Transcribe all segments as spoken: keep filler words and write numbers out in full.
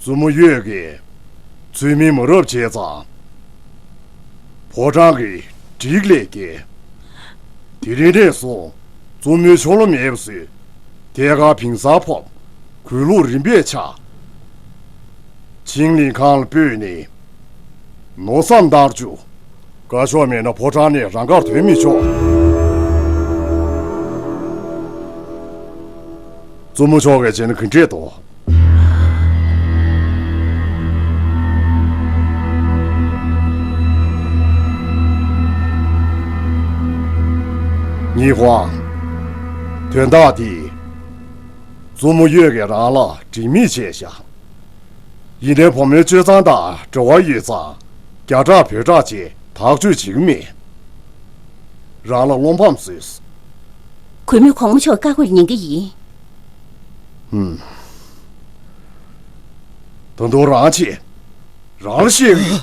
བཙུན་མོ་གཡོས་ཀྱིས་ཚུལ་མིན་མ་རབས་བྱས་ཙང་། ཕོ་བྲང་གི་སྒྲིག་ལས་འགལ། དེ་རིང་ནས་བཟུང་བཙུན་མོའི་ཆོ་ལོ་མེད་པ་བཟོས། ཐད་ཀར་བིང་སར་ཕོབ། གུས་ལུགས་རིམ་པས་ཆགས། ཆིང་ལིང་ཁང་ལ་སྤོས་ནས། མནོ་བསམ་བཏང་བཅུག། བཀའ་ཤོག་མེད་ན་ཕོ་བྲང་ནས་རང་དགར་ཐོན་མི་ཆོག། བཙུན་མོ་མཆོག་གིས་བྱས་ན་ག་འདྲས་འདུག། ཉི་ཧོང་། དོན་དག་འདི་བཙུན་མོ་གཡོས་ཀྱིས་རང་ལ་འགྲིག་མིན་བྱས་ཤག། ཡིན་ནའི་བུ་མོའི་སྤྱོད་བཟང་དང་འབྲེལ་བ་ཡོད་ཙང་། རྒྱ་གྲགས་བོད་གྲགས་བྱས་ཐག་གཅོད་བྱེད་ཀྱི་མེད། རང་ལ་བློ་ཕམ་བཟོས། གུས་མོས་གོང་མ་མཆོག་བཀའ་བསྒོ་ཉན་གྱི་ཡིན། ཧུམ། ད་དུང་རང་བྱེད། རང་ལ་བཤད་ཀྱི་ཡིན།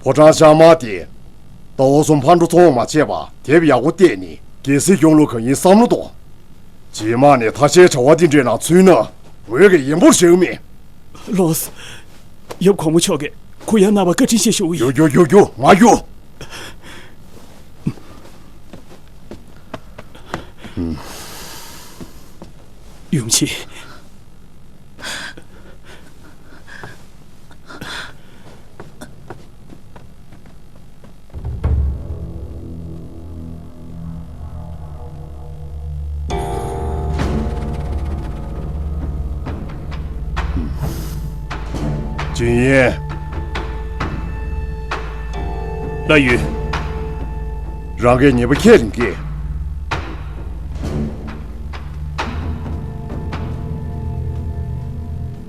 ཕོ་བྲང་ཤར་མར་དེ། ཟླ་བ་གསུམ་ཕར་འགྲོ་ཚུར་འོང་མ་བྱས་པར་དེབ་ཡག་པོ་བལྟས་ནས་རྒྱལ་སྲིད་སྐྱོང་ལུགས་གང་ཡིན་བསམ་བློ་གཏོང་། རྗེས་མ་ནས་ཐ་ཤལ་བྱ་བ་འདི་འདྲའི་ནང་ཚུད་ན་ངོས་ཀྱིས་ཡན་པོར་བཞག་གི་མེད། ལགས་སོ། ཡབ་གོང་མ་མཆོག་གིས་གུ་ཡངས་གནང་བར་བཀའ་དྲིན་ཆེ་ཞུ་ཡི། རྒྱུགས་རྒྱུགས་རྒྱུགས་རྒྱུགས། མར་རྒྱུགས། ཡུམ་ཆེན། ཅིན་ཡན། ལགས་ཡོད། རང་གིས་ཉེས་པ་ཁས་ལེན་གྱིས།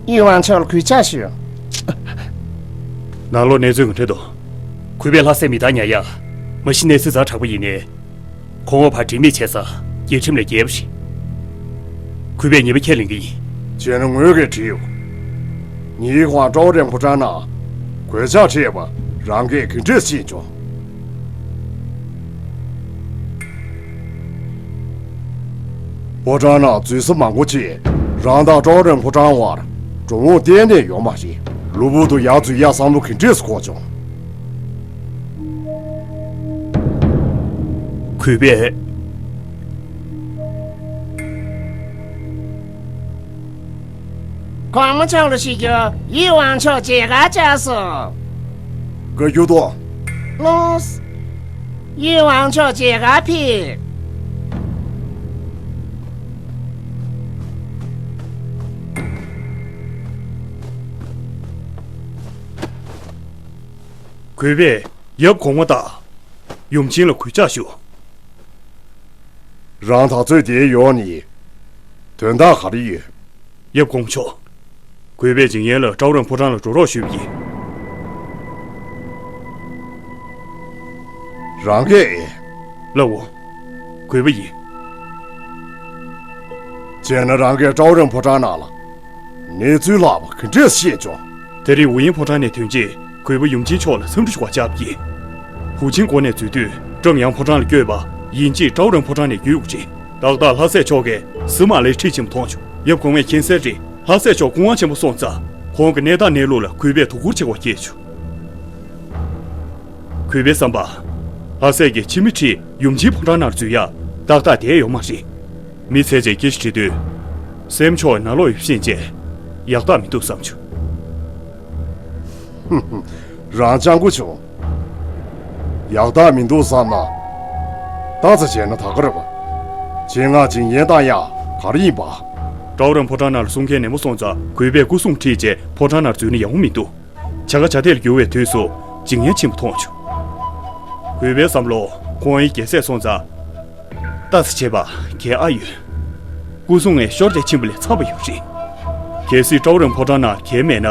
ཡུས་ཝང་མཆོག་ལ་གུས་ཕྱག་ཞུ། ནང་ལོགས་གནས་ཚུལ་ག་འདྲ་འདུག། གུས་པས་ལྷ་སའི་མི་དང་ཉར་ཡག། མ་གཞི་གནས་ཚུལ་ཛ་དྲག་པོ་ཡིན་ནའི། ཁོང་འོག་བར་འགྲིག་མེད་བྱས་ཙང་རྒྱལ་ཁྲིམས་ལས་འགལ་བ་རེད། གུས་པས་ཉེས་པ་ཁས་ལེན་གྱི་ཡིན། བྱས་ན་ངོས་ཀྱིས་བྲིས་ཡོད། ཉི་ཧོང་ཀྲའོ་ཧྲེང་ཕོ་བྲང་ནང་གོད་ཆག་འཕྲད་པ་རང་གིས་ག་འདྲས་ཤེས་བྱུང་། ཕོ་བྲང་ནང་འཛུལ་ས་མང་པོ་ཅིག་རང་དང་ཀྲའོ་ཧྲེང་ཕོ་བྲང་བར་འགྲོ་འོང་གཏན་ནས་ཡོད་མ་རེད། ལུས་པོ་དུ་ཡར་འཛུལ་ཡག་བསམ་བློ་ག་འདྲས་འཁོར་བྱུང་། གུས་པས། གོང་མ་མཆོག་ལ་ཞུ་རྒྱུ། ཡུས་ཝང་མཆོག་མཇལ་ཁ་བཅར་སོང་། བཀའ་བཀྱོན་གཏོང་། ལགས་སོ། ཡུས་ཝང་མཆོག་མཇལ་ཁ་ཕེབས། གུས་པས་ཡབ་གོང་མ་དང་ཡུམ་ཆེན་ལ་གུས་ཕྱག་ཞུ། རང་ད་ཚོད་འདིར་ཡོང་ནས་དོན་དག་ག་རེ་ཡོད། ཡབ་གོང་མ་མཆོག། གུས་པས་ཇིང་ཡན་ལ་ཀྲའོ་རོན་ཕོ་བྲང་ལ་འགྲོ་རོགས་ཞུས་པ་ཡིན། རང་གིས། ལགས་འོང་། གུས་པ་ཡིན། བྱས་ན་རང་གིས་ཀྲའོ་རོན་ཕོ་བྲང་ནང་ལ་གནས་ཚུལ་ལྷག་པ་ག་འདྲས་ཤེས་བྱུང་། དེ་རིང་ཝུ་ཡིན་ཕོ་བྲང་ནས་ཐོན་རྗེས། གུས་པ་ཡུམ་ཆེན་མཆོག་ལ་འཚམས་འདྲི་ཞུ་བར་བཅར་བ་ཡིན། ཧུའུ་ཆིང་སྒོ་ནས་འཛུལ་དུས་ཀྲང་ཡང་ཕོ་བྲང་ལ་བསྐྱོད་པ་ཡིན་གཅིག་ཀྲའོ་རོན་ཕོ་བྲང་ནས་བརྒྱུད་ཡོང་བ་རེད། ཏག་ཏག་ལྷ་སྲས་མཆོག་གིས་སི་མ་ལའི་ཁྲིད་ཕྱིན་པ་མཐོང་བྱུང་། ཡབ་གོང་མས་མཁྱེན་གསལ་རེད། ལྷ་སྲས་མཆོག་སྐུ་དབང་ཆེན་པོ་སོང་ཙང་ཁོང་གི་གནས་སྟངས་གནས་ལུགས་ལ་གུས་པས་དོ་ཁུར་བྱེད་དགོས་སྐྱེས་བྱུང་། གུས་པའི་བསམ་པར། ལྷ་སྲས་ཀྱི་ཁྱིམ་མི་ཁྲིད་ཡུམ་ཆེན་ཕོ་བྲང་ནང་འཛུལ་ཡག་ཏག་ཏག་བསྡད་ཡོད་མ་རེད། མི་ཚེ་གཅིག་སྐད་ཆ་དྲིས་དུས། སྲས་མོ་མཆོག་ནང་ལོགས་ཡོད་ཕྱིན་ཆད་ཡག་རྟགས་མི་འདུག་བསམ་བྱུང་། རང་སྤྱང་པོ་བྱུང་། ཡག་རྟགས་མི་འདུག་བསམ་ན། ད་ཚ་བྱས་ན་ད་ག་རེད་པ། ཆེད་མངགས་ཇིང་ཡན་བཏང་ཡག་ག་རེ་ཡིན་པ། ཀྲའོ་རོན་ཕོ་བྲང་ནང་ལ་སྲུང་མཁན་ནན་མོ་སོང་ཙང་གུས་པས་སྐུ་སྲུང་ཁྲིད་རྗེས་ཕོ་བྲང་ནང་འཛུལ་ན་ཡག་པོ་མི་འདུག་བྱ་དགའ་བྱ་དེར་འགྱུར་བའི་དུས་སུ་ཇིང་ཡན་ཕྱིན་པ་མཐོང་བྱུང་། གུས་པའི་བསམ་བློ་ཁོང་ཡི་རྒྱལ་སྲས་སོང་ཙང་། ལྟ་ས་བྱེད་པ་གལ་ཨ་ཡོད། སྐུ་སྲུང་ངས་ཤོར་ཏེ་ཕྱིན་པ་ལས་ཚར་བ་ཡོད་རེད། གལ་སྲིད་ཀྲའོ་རོན་ཕོ་བྲང་ནང་གལ་མེད་ན།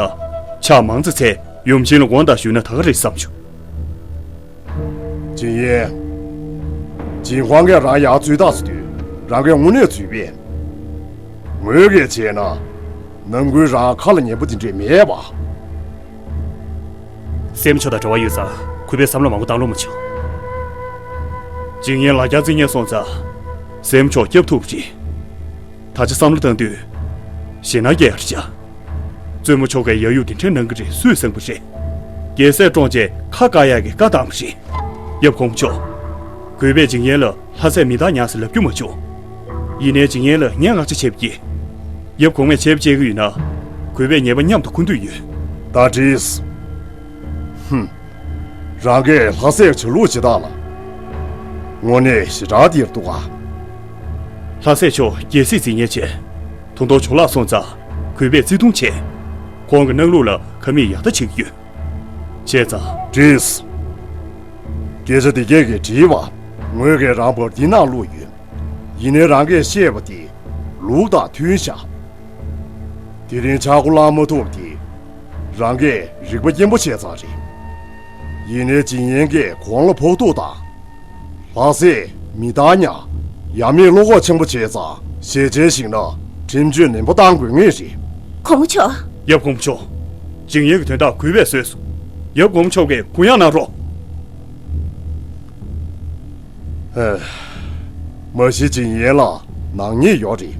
ཕྱག་མང་ཙམ་འཚལ་ཡུམ་ཆེན་ལ་དགོངས་དག་ཞུས་ན་ད་ག་རེད་བསམ་བྱུང་། ཇིང་ཡན། ཇིང་ཧོང་གིས་རང་ཡར་འཛུལ་ཐག་ཆོད་དུས་རང་གིས་དངོས་གནས་འཛུལ་པས། ངོས་ཀྱིས་བྱས་ན། ནམ་རྒྱུན་རང་ཁ་ལ་ཉན་པོ་དེ་འདྲས་མེད་པ། སྲས་མོ་མཆོག་དང་འབྲེལ་བ་ཡོད་ཙང་གུས་པས་བསམ་བློ་མང་པོ་བཏང་ལོང་མ་བྱུང་། ཇིང་ཡན་ལ་རྒྱ་རྩིས་ཉན་སོང་ཙང་། སྲས་མོ་མཆོག་སྐྱོབ་ཐུབ་པ་རེད། ད་ཆ་བསམ་བློ་བཏང་དུས། ཞེད་སྣང་སྐྱེ་ཡར་བྱ། བཙུན་མོ་མཆོག་གིས་ཡ་ཡུ་དེ་འདྲའི་གནང་གི་རེད། སུས་གསན་པ་རེད། རྒྱལ་སྲས་བཀྲོངས་རྗེས་ཁ་བཀག་ཡག་གི་བཀའ་བཏང་བ་རེད། ཡབ་གོང་མ་མཆོག་གུས་པས་ཇིང་ཡན་ལ་ལྷ་སྲས་མི་རྟག་ཉག་ཟེར་ལབ་རྒྱུ་མ་བྱུང་། ཡིན་ནའི་ཇིང་ཡན་ལ་ངས་བསྔགས་བརྗོད་བྱས་པ་ཡིན། ཡབ་གོང་མས་བྱས་པ་བྱེད་ཀྱི་ཡོད་ན། གུས་པས་ཉེས་པ་མཉམ་དུ་འཁུར་འདོད་ཡོད། ད་འགྲིགས། ཧུམ། རང་གིས་ལྷ་སྲས་བྱ་ལུགས་བྱེད་སྟངས་ལ། དངོས་གནས་ཞེ་དྲག་འདིར་འདུག་ག། ལྷ་སྲས་མཆོག་རྒྱལ་སྲིད་འཛིན་མཁན་བྱས། ད་དུང་ཇོ་ལགས་སོང་ཙང་གུས་པས་བརྩི་མཐོང་བྱས། ཁོང་གི་གནང་ལུགས་ལ་ཁ་མིག་ཡག་ཐག་བྱེད་ཀྱི་ཡོད། བྱས་ཙང་། འགྲིགས། སྐད་ཆ་འདི་སྐད་ཀྱིས་དྲིས་པ། ངོས་ཀྱིས་རང་བར་འདི་གནང་བླུགས་ཡོད། ཡིན་ནའི་རང་གིས་བཤད་པ་དེ་ལུགས་དང་མཐུན་ཤག། དེ་རིང་ཆག་སྒོ་བསླང་མ་ཐུབ་དེ། རང་གིས་རིག་པ་སྐྱེན་པོ་བྱས་ཙང་རེད། ཡིན་ནའི་ཇིང་ཡན་གྱིས་གོང་ལ་ཕོག་ཐུག་དང་། ལྷ་སྲས་མི་རྟག་ཉག་ཡ་མེད་བློ་ཁོག་ཆེན་པོ་བྱས་ཙང་ཞལ་མཇལ་ཞིག་ན་ཁྲིམས་གཅོད་ནན་པོ་བཏང་དགོས་ངེས་རེད། གོང་མ་མཆོག། ཡབ་གོང་མ་མཆོག། ཇིང་ཡན་གྱི་དོན་དག་གུས་པས་བཟོས་སོང་། ཡབ་གོང་མ་མཆོག་གིས་གུ་ཡངས་གནང་རོགས། ཨེ། མ་གཞི་ཇིང་ཡན་ལ་ནག་ཉེས་ཡོད་རེད།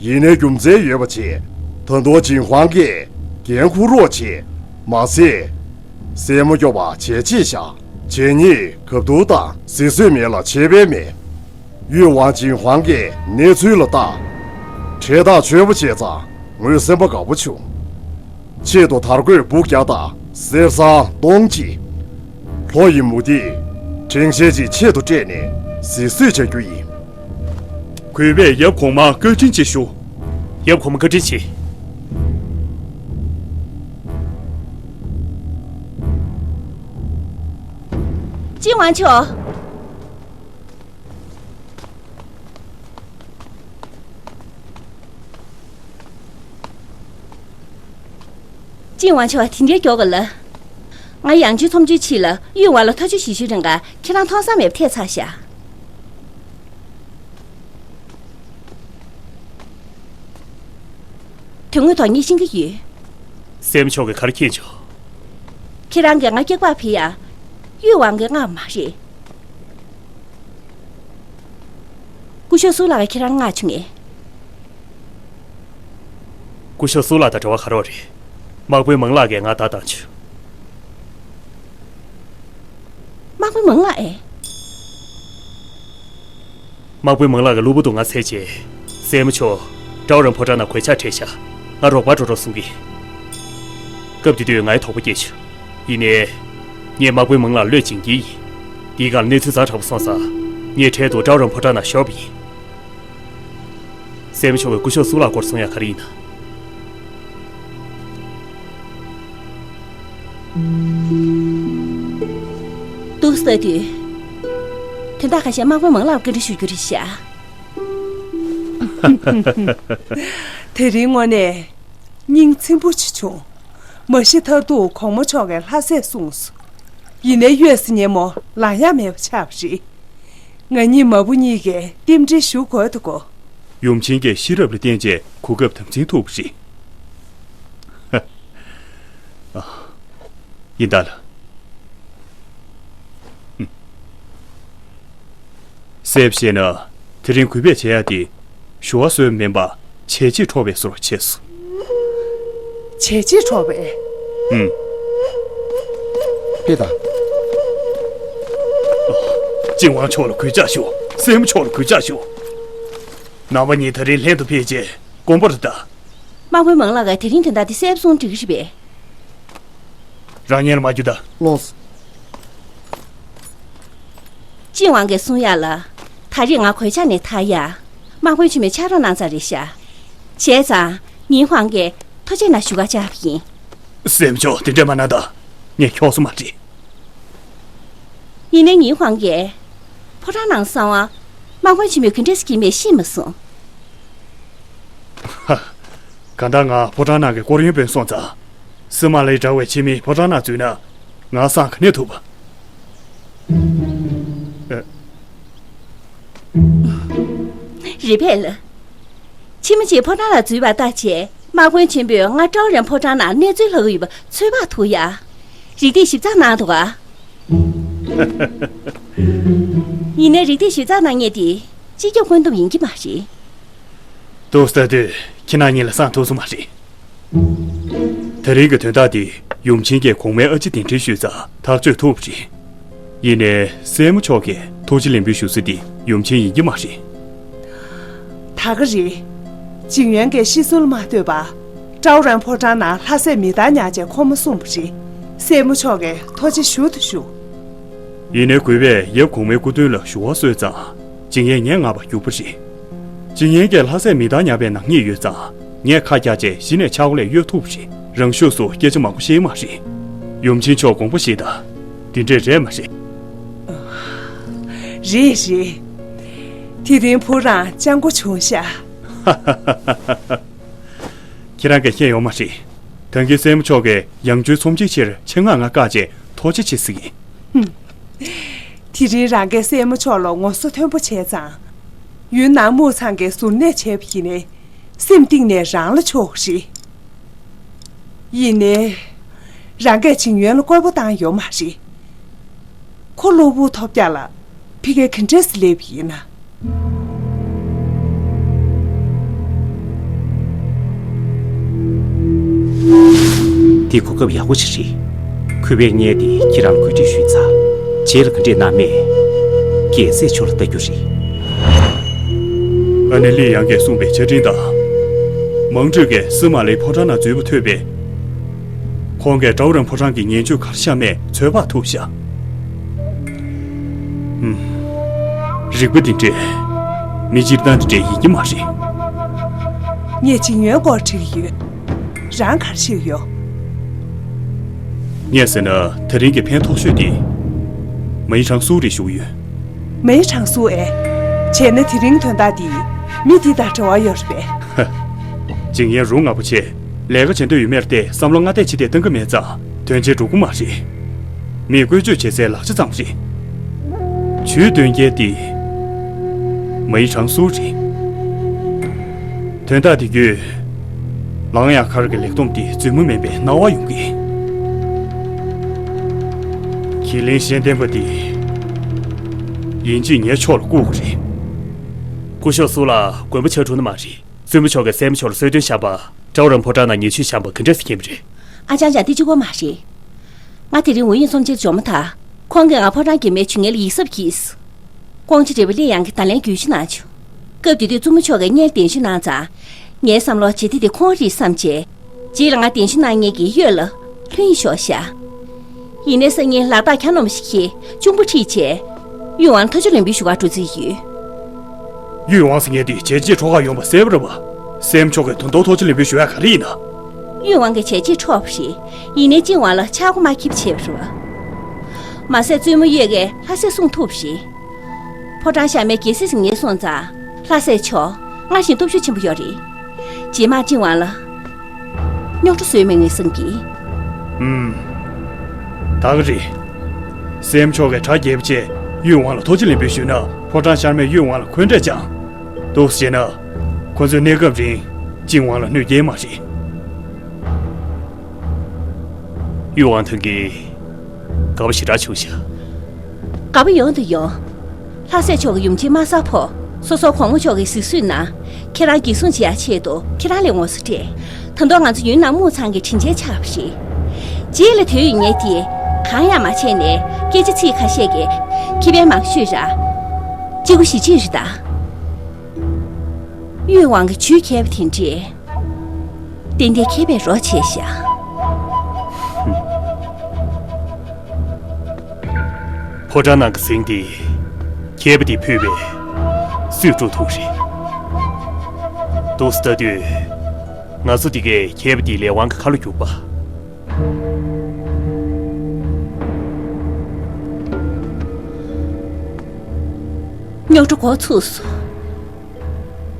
ཡིན་ནའི་རྒྱུ་མཚན་ཡོད་པ་བྱས། ད་དུང་ཇིང་ཧུང་གིས་འགན་འཁུར་རོགས་བྱས། མ་ཟད། སྲས་མོ་སྐྱོབ་པ་བྱས་རྗེས་བཞག། བྱས་ཉེས་གབ་ཐུག་དང་ཟིལ་གསོད་མེད་ལ་ཆད་པས་མེད། གཡུས་དབང་ཇིང་ཧུང་གིས་གནས་ཚུལ་ལ་བལྟ། འཕྲལ་ཐག་ཆོད་པོ་བྱས་ཙང་ངོས་སེམས་པ་དགའ་པོ་བྱུང་། ཆེད་དུ་དར་གོས་སྦུག་བརྒྱ་དང་གསེར་སྲང་སྟོང་གཅིག། ལྷོ་ཡི་མུ་ཏིག་ཕྲེང་ཞལ་གཅིག་ཆེད་དུ་སྤྲད་ནས་ཟིལ་གསོད་བྱ་རྒྱུ་ཡིན། གུས་པས་ཡབ་གོང་མར་བཀའ་དྲིན་ཆེ་ཞུ། ཡབ་གོང་མ་བཀའ་དྲིན་ཆེ། ཅིན་ཝང་མཆོག། ཅིན་ཝང་མཆོག་དེ་འདྲའི་མགྱོགས་ག་ལ། ང་ཡང་ཅིན་ཚོམ་ཅུའི་ཕྱི་ལ་གཡུས་དབང་ལ་ཐག་གཅོད་བྱེད་ཤུལ་རིང་ག་ཁྱེད་རང་མཐོང་ས་མེད་པ་ཐད་ཚར་ཤག། དོན་དངོས་ཐོག་ངས་ཤེས་ཀྱི་ཡོད། སྲས་མོ་མཆོག་གིས་ག་རེ་མཁྱེན་བྱུང་། ཁྱེད་རང་གིས་ང་སྐྱག་པ་ཕུལ་ཡ། གཡུས་དབང་གིས་མངགས་མ་རེད། སྐུ་ཞབས་སུ་ལགས་ཀྱིས་ཁྱེད་རང་མངགས་བྱུང་ངས། སྐུ་ཞབས་སུ་ལགས་དང་འབྲེལ་བ་ག་རེ་རེད། དམག་དཔོན་མང་ལགས་ཀྱིས་ང་བརྡ་བཏང་བྱུང་། དམག་དཔོན་མང་ལགས་ཨེ། དམག་དཔོན་མང་ལགས་ཀྱིས་གློ་བུར་དུ་ང་བཙལ་རྗེས། སྲས་མོ་མཆོག་ཀྲའོ་རན་ཕོ་བྲང་ནང་གོད་ཆག་འཕྲད་ཤག། ང་རོགས་པ་འགྲོ་རོགས་གསུང་གི། སྐབས་དེ་དུས་ང་ཡི་དོགས་པ་སྐྱེས་བྱུང་། ཡིན་ནའི། ངས་དམག་དཔོན་མང་ལགས་བློས་འབྱིན་གྱི་ཡིན། དེའི་སྒང་ལ་གནས་ཚུལ་ཛ་དྲག་པོ་སོང་ཙང་། ངས་འཕྲལ་དུ་ཀྲའོ་རན་ཕོ་བྲང་ནང་ཤོར་བ་ཡིན། སྲས་མོ་མཆོག་གིས་སྐུ་ཞབས་སུ་ལགས་སྐོར་གསུང་ཡ་ག་རེ་ཡིན་ན། འདུག་ཟེར་དུས། དོན་དག་ཁ་ཤས་དམག་དཔོན་མང་ལགས་བཀའ་འདྲི་ཞུ་རྒྱུ་རེད་ཤག། དེ་རིང་དངོས་གནས་སྙིང་ཚིམ་པོ་ཅིག་བྱུང་། མ་གཞི་མཐར་ཐུག་གོང་མ་མཆོག་གིས་ལྷ་སྲས་གསུངས་སོང་། ཡིན་ནའི་གཡོལ་ས་སྙན་མོ་ལངས་ཡ་མེད་པ་ཆགས་པ་རེད། ང་གཉིས་མ་བུ་གཉིས་ཀས་རྟེན་འབྲེལ་ཞུ་དགོས་འདུག་གོ། ཡུམ་ཆེན་གྱི་ཤེས་རབ་ལ་བརྟེན་བྱས་གོ་སྐབས་དམ་འཛིན་ཐུབ་པ་རེད། ཡིན་ད་ལ། གསལ་པོ་བཤད་ན། དེ་རིང་གུས་པས་བྱེད་ཡ་དེ། ཞུ་བ་སོགས་མིན་པ། བྱས་རྗེས་འཕྲོག་པའི་བཟོ་འདྲ་བྱས་སོང་། བྱས་རྗེས་འཕྲོག་པའི། ཨུམ། ཕེབས་དང་། ཅིན་ཝང་མཆོག་ལ་གུས་ཕྱག་ཞུ། སྲས་མོ་མཆོག་ལ་གུས་ཕྱག་ཞུ། ནང་པ་གཉིས་དེ་རིང་ལྷན་དུ་ཕེབས་རྗེས་དགོངས་པ་རེ་ད། དམག་དཔོན་མང་ལགས་ཀྱིས་དེ་རིང་དོན་དག་འདི་གསལ་པོ་གསུངས་འགྲིག་གི་རེད་པས། རང་ཉལ་མ་རྒྱུ་ད། ལོངས། ཅིན་ཝང་གིས་གསུང་ཡ་ལ། ད་རེས་ང་གོད་ཆག་ནས་ཐར་ཡ། དམག་དཔོན་ཆེན་མོས་ཕྱག་རོགས་གནང་ཙམ་རེད་ཤག། བྱས་ཙང་ཉིན་ཧུང་གིས་ཐུགས་རྗེ་གནང་ཞུ་ག་བཅར་བ་ཡིན། སྲས་མོ་མཆོག་དེ་འདྲས་མ་གནང་དང་། ངས་འཁྱོག་ས་མ་རེད། ཡིན་ནའི་ཉིན་ཧུང་གིས། ཕོ་བྲང་ནང་གསང་བ། དམག་དཔོན་ཆེན་མོས་ག་འདྲས་སེ་བྱེད་མེད་ཤེས་མ་སོང་། ཧ། གང་ལྟར་ང་ཕོ་བྲང་ནང་གི་སྐོར་གཡོན་དཔོན་སོང་ཙང་། སི་མ་ལའི་དྲ་བའི་ཕྱི་མི་ཕོ་བྲང་ནང་འཛུལ་ན། ང་སང་ག་ནས་ཐུབ་པ། ཨེ། རེད་པས་ལགས། ཕྱི་མི་ཅིག་ཕོ་བྲང་ལ་འཛུལ་བ་ལྟ་བྱས། དམག་དཔོན་ཆེན་པོས་ང་ཀྲའོ་རན་ཕོ་བྲང་ནང་གནས་ཚུལ་ལྷག་གི་ཡོད་པ་ཚོད་དཔག་ཐུབ་ཡ། རིགས་དེས་ཞིབ་ཚགས་གནང་འདུག་ག། ཡིན་ནའི་རིགས་དེས་ཞིབ་ཚགས་གནང་མཁན་དེ་སྤྱི་ཁྱབ་བཀོད་འདོམས་ཡིན་གྱི་མ་རེད། འདུག་ལྟ་དུས་ཁྱེད་རང་གཉིས་ལ་བསམ་ཐུབ་སོང་མ་རེད། དེ་རིང་གི་དོན་དག་འདི་ཡུམ་ཆེན་གྱིས་གོང་མའི་ཨ་ཅེ་གདན་འདྲེན་ཞུས་ཙང་ཐག་གཅོད་ཐུབ་པ་རེད། ཡིན་ནའི་སྲས་མོ་མཆོག་གིས་ཐུགས་རྗེ་ལེགས་འབུལ་ཞུ་ས་འདི་ཡུམ་ཆེན་ཡིན་གྱི་མ་རེད། ད་ག་རེད། ཇིང་ཡོན་གྱིས་ཤི་གསོན་ལ་མ་ལྟོས་པར་ཀྲའོ་རན་ཕོ་བྲང་ནང་ལྷ་སྲས་མི་བདག་ཉག་ཅེས་ཁོ་མོ་གསུངས་པ་རེད། སྲས་མོ་མཆོག་གིས་ཐུགས་རྗེ་ཞུ་དང་ཞུ། ཡིན་ནའི་གུས་པས་ཡབ་གོང་མའི་སྐུ་མདུན་ལ་ཞུ་བ་གསོལ་ཙང་ཇིང་ཡོན་ངས་མངགས་པར་རྒྱུགས་པ་རེད། ཇིང་ཡོན་གྱིས་ལྷ་སྲས་མི་བདག་ཉག་པའི་ནག་ཉེས་ཡོད་ཙང་ངས་ཁ་རྒྱག་བྱས་གཞི་ནས་ཆག་སྒོ་ལས་གཡོལ་ཐུབ་པ་རེད། རང་ཤུགས་སུ་སྐད་ཆ་མང་པོ་བཤད་མ་རེད། ཡུམ་ཆེན་མཆོག་དགོངས་པ་བཞེས་དང་། འདི་འདྲས་རེད་མ་རེད། རེད་རེད། དེ་རིང་བུ་རང་སྤྱང་པོ་བྱུང་ཤག་ཁྱེད་རང་གིས་ཤེས་ཡོད་མ་རེད། ད་གིན་སྲས་མོ་མཆོག་གིས་ཡང་སྤྲུལ་ཚོམས་ཆེན་ཕྱིར་ཆེད་མངགས་ང་བཀག་བྱས་ཐུགས་རྗེ་ཆེ་ཟེར་གི། དེ་རིང་རང་གིས་སྲས་མོ་མཆོག་ལ་ངོ་སོ་མཐོན་པོ་བྱས་ཙང་། ཡུན་ནན་དམུ་ཚང་གི་ཟུར་གནས་བྱས་པ་ཡིན་ནའི་སེམས་གཏིང་ནས་རང་ལ་ཕྱོགས་རེད། ཡིན་ནའི། རང་གིས་ཇིང་ཡོན་ལ་བཀོད་པ་བཏང་ཡོད་མ་རེད། ཁོ་གློ་བུར་ཐོལ་རྒྱག་ལ་ཕ་གིར་ག་འདྲས་སེ་སླེབས་ཡིན་ན། འདི་གོ་སྐབས་ཡག་པོ་ཞིག་རེད། གུས་པས་ངས་འདི་ཁྱེད་རང་ལ་གོ་སྒྲིག་ཞུས་ཚར། རྗེས་ལ་ག་འདྲས་གནང་མེད། རྒྱལ་སྲས་མཆོག་ལ་ལྟ་རྒྱུ་རེད། ཨ་ནེ་ལི་ཡང་གིས་གསུངས་པའི་ཆ་འཕྲིན་དང་། མང་ཁྲོས་ཀྱིས་སི་མ་ལའི་ཕོ་བྲང་ནང་འཛུལ་བ་ཐོས་པས། ཁོང་གིས་ཀྲའོ་རན་ཕོ་བྲང་གི་ངན་ཇུས་ག་རེ་བཤམས་མེད་ཚོད་དཔག་ཐུབ་ཤག་ཧུམ། རིག་པ་འདི་འདྲས། མི་སྤྱིར་བཏང་འདི་འདྲས་ཡིན་གྱི་མ་རེད། ངས་ཇིང་ཡོན་སྐོར་དྲི་གི་ཡོད། རང་ག་རེ་ཤེས་ཡོད། ངས་ཟེར་ན་དེ་རིང་གི་ཕན་ཐོགས་ཤོས་དེ། མའི་ཁྲང་སུའུ་རེད་ཞུ་གི་ཡོད། མའི་ཁྲང་སུའུ་ཨེ། བྱས་ན་དེ་རིང་དོན་དག་འདི་མི་འདི་དང་འབྲེལ་བ་ཡོད་རེད་པས། ཇིང་ཡོན་རུ་ང་པོ་ཆེ། ལས་ཀ་བྱེད་འདོད་ཡོད་མེད་དེ་བསམ་བློ་སྔ་བལྟས་ཕྱི་བལྟས་གཏང་གི་མེད་ཙང་དོན་ཆེན་འགྲོ་གི་མ་རེད། མིས་བཀོལ་སྤྱོད་བྱེད་སའི་ལག་ཆ་ཙམ་རེད། ཇུས་འདོན་མཁན་དེ་མའི་ཁྲང་སུའུ་རེད། དོན་དག་དེ་བརྒྱུད། ལང་ཡ་མཁར་གྱི་ལེགས་བསྡོམས་དེ་རྫུན་མ་མིན་པའི་སྣང་བ་ཡོང་གི། གྱི་གླེང་གཞན་བསྟན་པ་དེ་ཡིན་གཅིག་ངའི་ཕྱོགས་ལ་བསྐུར་དགོས་རེད། སྐུ་ཞབས་སུ་ལ་དགོན་པ་ཆགས་འགྲོ་ནི་མ་རེད། བཙུན་མོ་མཆོག་གིས་སྲས་མོ་མཆོག་ལ་གསོལ་སྟོན་བཤམས་པ། ཀྲའོ་རན་ཕོ་བྲང་ནང་ཉེས་ཆད་བཤམས་པ་ག་འདྲས་སེ་མཁྱེན་པ་རེད། ཨ་ཅང་ཅང་དེ་གཅིག་པོ་མ་རེད། ང་དེ་རིང་ཝུ་ཡིན་ཚོམས་ཆེན་འབྱོར་མ་ཐག་ཁོང་གིས་ང་ཕོ་བྲང་གི་མིའི་ཇུས་ངན་ལ་ཡིད་གཟབ་གྱིས། ཀོང་ཅི་ཀྲི་པ་ལི་ཡང་གིས་བརྡ་ལན་བརྒྱུད་ཞུ་གནང་བྱུང་། སྐབས་དེ་དུས་བཙུན་མོ་མཆོག་གིས་སྔོན་གདན་ཞུ་གནང་ཙང་། ངའི་བསམ་བློར་བྱེད་གཏེ་དེ་ཁོང་རེད་བསམ་བྱས། རྗེས་ལ་ང་གདན་ཞུ་གནང་མཁན་གྱི་གཡོད་ལ་ལྷོད་ཡིན་ཤོག་ཤག་ཡིན་ནའི་སང་ཉིན་ལག་རྟགས་ཁྱ་ནོམ་ཞིག་གིས་གཅུང་པོ་ཁྲིད་བྱས། གཡུས་དབང་ལ་ཐག་གཅོད་ལེན་པའི་ཞུ་བ་འགྲོ་རྩིས་ཡོད། གཡུས་དབང་ཟེར་མཁན་དེ་བྱས་རྗེས་འཕྲོག་ག་ཡོང་པ་གསལ་པོ་རེད་པ། སྲས་མོ་མཆོག་གིས་དོན་དོ་ཐག་གཅོད་ལེན་པའི་ཞུ་བ་ག་རེ་ཡིན་ན། གཡུས་དབང་གིས་བྱས་རྗེས་འཕྲོག་པ་རེད། ཡིན་ནའི་ཅིན་ཝང་ལ་ཆག་སྒོ་མ་འཁྱེར་བྱས་པ་རེད་པ། མ་ཟད་བཙུན་མོ་གཡོད་ཀྱིས་ལྷ་སྲས་སྲུང་ཐུབ་པ་རེད། ཕོ་བྲང་གཤམ་མའི་རྒྱལ་སྲས་ཟིང་ངེར་སོང་ཙང་། ལྷ་སྲས་མཆོག་སྔར་བཞིན་སྟོབས་ཤུགས་ཆེན་པོ་ཡོད་རེད། རྗེས་མ་ཅིན་ཝང་ལ་རྙོག་དྲ་བཟོས་མེད་ངེས་བསམ་གྱིས། ཨུམ། ད་ག་རེད། སྲས་མོ་མཆོག་གིས་གྲ་རྒྱས་པོ་བྱས་གཡུས་དབང་ལ་ཐུགས་རྗེ་ལེགས་འབུལ་ཞུས་ན་ཕོ་བྲང་ཤར་མས་གཡུས་དབང་ལ་འཁོན་འགྲས་བཅངས། འདུག་སེ་བྱས་ན། ཁོ་ཚོས་གནས་སྐབས་རིང་ཅིན་ཝང་ལ་གནོད་སྐྱེལ་མ་རེད། གཡུས་དབང་ཐང་གིས་དགའ་པོ་ཞེ་དྲག་བྱུང་ཤག་དགའ་པོ་ཡོང་དང་ཡོང་། ལྷ་སྲས་མཆོག་གི་ཡུམ་ཆེན་མ་ས་ཕོ། སོ་སོ་གོང་མ་མཆོག་གི་གཟིགས་བཟོས་ནང་། ཁྱེད་རང་འགན་སྲུང་བྱེད་ཡག་ཆེད་དུ་ཁྱེད་རང་ལ་ངོ་སོ་སྤྲད། ད་དུང་ང་ཚོ་ཡུན་ནན་དམུ་ཚང་གི་དྲིན་ཆེན་ཆགས་པ་རེད། རྗེས་ལ་དེ་ཡོད་ངེས་དེ། གང་ཡང་མ་བྱས་ནས་སྐད་ཆ་ཚིག་ཁ་ཤས་ཀྱིས་ཁེ་ཕན་མང་ཤོས་རག་གཅིག་པུ་ཞི་བྱེད་རེད་ད། གཡུས་དབང་གི་ཇུས་མཁས་པ་དེ་འདྲས། ཏན་ཏན་མཁས་པའི་རོ་བྱས་ཤག་ཕོ་བྲང་ནང་གི་ཟིང་དེ་མཁས་པ་དེས་ཕུད་པས་སུས་དཀྲུག་ཐུབ་རེད། འདུག་སེ་ལྟ་དུས། ང་ཚོ་འདི་གས་མཁས་པ་དེའི་ལས་དབང་གི་ཁ་ལོ་རྒྱུག་པ། རྙོག་དྲ་འགོ་ཚུགས་སོང་།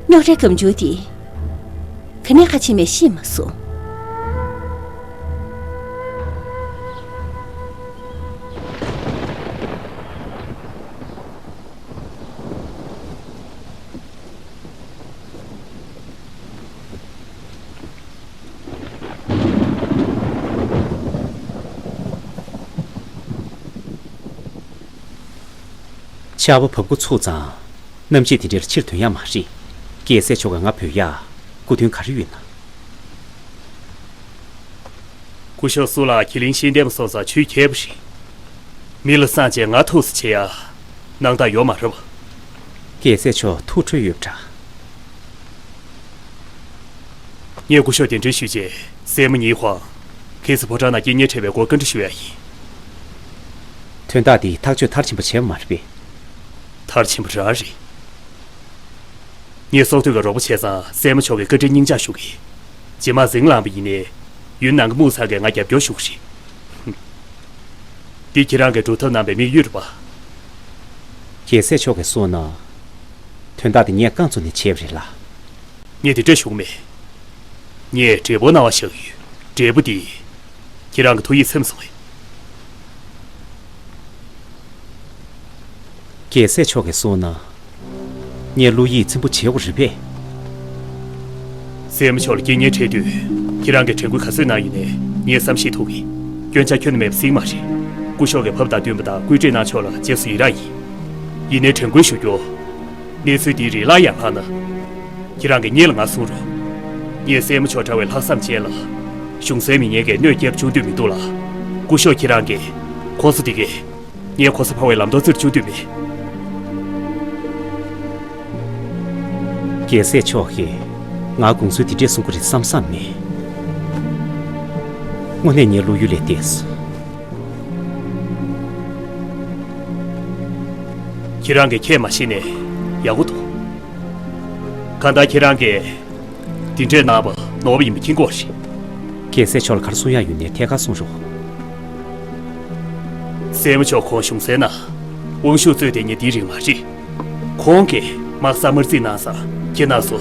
རྙོག་དྲའི་སྐམ་ཆུ་དེ། ག་ནས་ཁ་ཕྱེ་མེད་ཤེས་མ་སོང་། ཆར་པ་བབས་འགོ་ཚུགས་ཙང་། གནམ་གཤིས་དེ་འདྲ་ལ་ཕྱིར་ཐོན་ཡག་མ་རེད། རྒྱལ་སྲས་མཆོག་གིས་ང་བོས་ཡ། སྐུ་མདུན་ག་རེ་ཡོད་ན། སྐུ་ཞབས་སུ་ལ་ཁྱི་ལིང་ཤིང་ལྡེམ་སོང་ཙང་ཆུ་ཁྱེར་བ་རེད། མི་ལ་སངས་རྒྱས་ང་ཐུགས་སུ་ཆེ་ཡ། སྣང་དག་ཡོད་མ་རེད་པ། རྒྱལ་སྲས་མཆོག་ཐུགས་ཁྲོས་ཡོད་པ་འདྲ། ངས་སྐུ་ཞབས་གདན་འདྲེན་ཞུས་རྗེས་སྲས་མོ་ཉི་ཧོང་། གལ་སྲིད་ཕོ་བྲང་ནང་རྐྱེན་ངན་འཕྲད་པའི་སྐོར་བཀའ་འདྲི་ཞུ་ཡ་ཡིན། དོན་དག་འདི་ཐག་གཅོད་མཐར་ཕྱིན་པ་བྱས་པ་མ་རེད་པས། མཐར་ཕྱིན་པ་རང་རེད། ངས་སྲོག་ཐོག་གི་རོགས་པ་བྱས་ཙང་སྲས་མོ་མཆོག་གི་བཀའ་དྲིན་སྙིང་བཅངས་ཞུ་གི། རྗེས་མ་ཟིང་ལངས་པ་ཡིན་ནའི། ཡུན་ནན་གྱི་དམུ་ཚང་གིས་ང་རྒྱབ་སྐྱོར་ཞུ་གི་རེད། འདི་ཁྱེད་རང་གིས་སྒྲུབ་ཐབས་གནང་པའི་དམིགས་ཡུལ་རེད་པ། རྒྱལ་སྲས་མཆོག་གིས་གསུངས་ན། དོན་དག་འདི་ངས་རྐང་བཙུགས་ནས་བྱས་པ་རེད་ལ། ངས་དེ་འདྲ་ཞུ་གི་མེད། ངས་འབྲས་བུ་གནང་བ་བཞག་ཡོད། འབྲས་བུ་འདི། ཁྱེད་རང་གི་ཐུགས་ཡིད་ཚིམ་སོང་ངས། རྒྱལ་སྲས་མཆོག་གིས་གསུངས་ན། ངས་བློ་ཡིད་ཚིམ་པོ་བྱེད་དགོས་རེད་པས། སྲས་མོ་མཆོག་ལ་རྐྱེན་ངན་འཕྲད་དུས། ཁྱེད་རང་གིས་དྲན་སྐུལ་ག་ཚོད་གནང་ཡོད་ནའི་ངས་བསམ་ཤེས་ཐུབ་ཀྱི། སྐྱོན་ཆ་ཁྱོན་ནས་མེད་པ་ཞིག་མ་རེད། སྐུ་ཞབས་ཀྱིས་བབ་དང་བསྟུན་པ་དང་བཀོད་སྒྲིག་གནང་ཕྱོགས་ལ་རྗེས་སུ་ཡི་རང་ཡིན། ཡིན་ནའི་དྲན་སྐུལ་ཞུ་རྒྱུ། གནས་ཚུལ་འདི་རིགས་སླར་ཡང་ལྷག་ན། ཁྱེད་རང་གིས་སྔོན་ལ་ང་གསུང་རོགས། ངས་སྲས་མོ་མཆོག་དྲ་བའི་ལྷག་བསམ་ཅན་ལ། གཞུང་སྲིད་མི་སྣ་གིས་གནོད་སྐྱེལ་བཅུག་འདོད་མི་འདུག་ལ། སྐུ་ཞབས་ཁྱེད་རང་གིས་ཁོང་ཚོ་འདི་གས། ངས་ཁོང་ཚོ་ཕར་བའི་ལམ་ཐོག་བཙིར་བཅུག་འདོད་མེད། རྒྱལ་སྲས་མཆོག་གིས་ང་དགོངས་ཚུལ་འདི་འདྲས་གསུང་གི་རེད་བསམ་བསམ་མེད། དངོས་གནས་ངའི་བློ་ཡུལ་ལས་འདས་སོང་། ཁྱེད་རང་གིས་ཁྱད་མ་ཤེས་ནས་ཡག་པོ་འདུག་གང་ལྟར་ཁྱེད་རང་གིས་འདི་འདྲས་གནང་བ་ནོར་བ་ཡིན་པ་མཁྱེན་གྱི་ཡོད་རེད། རྒྱལ་སྲས་མཆོག་ལ་ག་རེ་གསུང་ཡག་ཡོད་ནའི་ཐད་ཀར་གསུང་རོགས། སྲས་མོ་མཆོག་ཁོང་གཞུང་སྲིད་ནང་དབང་ཤུགས་རྩོད་དེ་ཉིན་འདི་རིང་མ་རེད། ཁོང་གིས་དམག་ས་དམར་རྩིས་གནང་ས་ཁྱེད་རྣམ་ཚོ་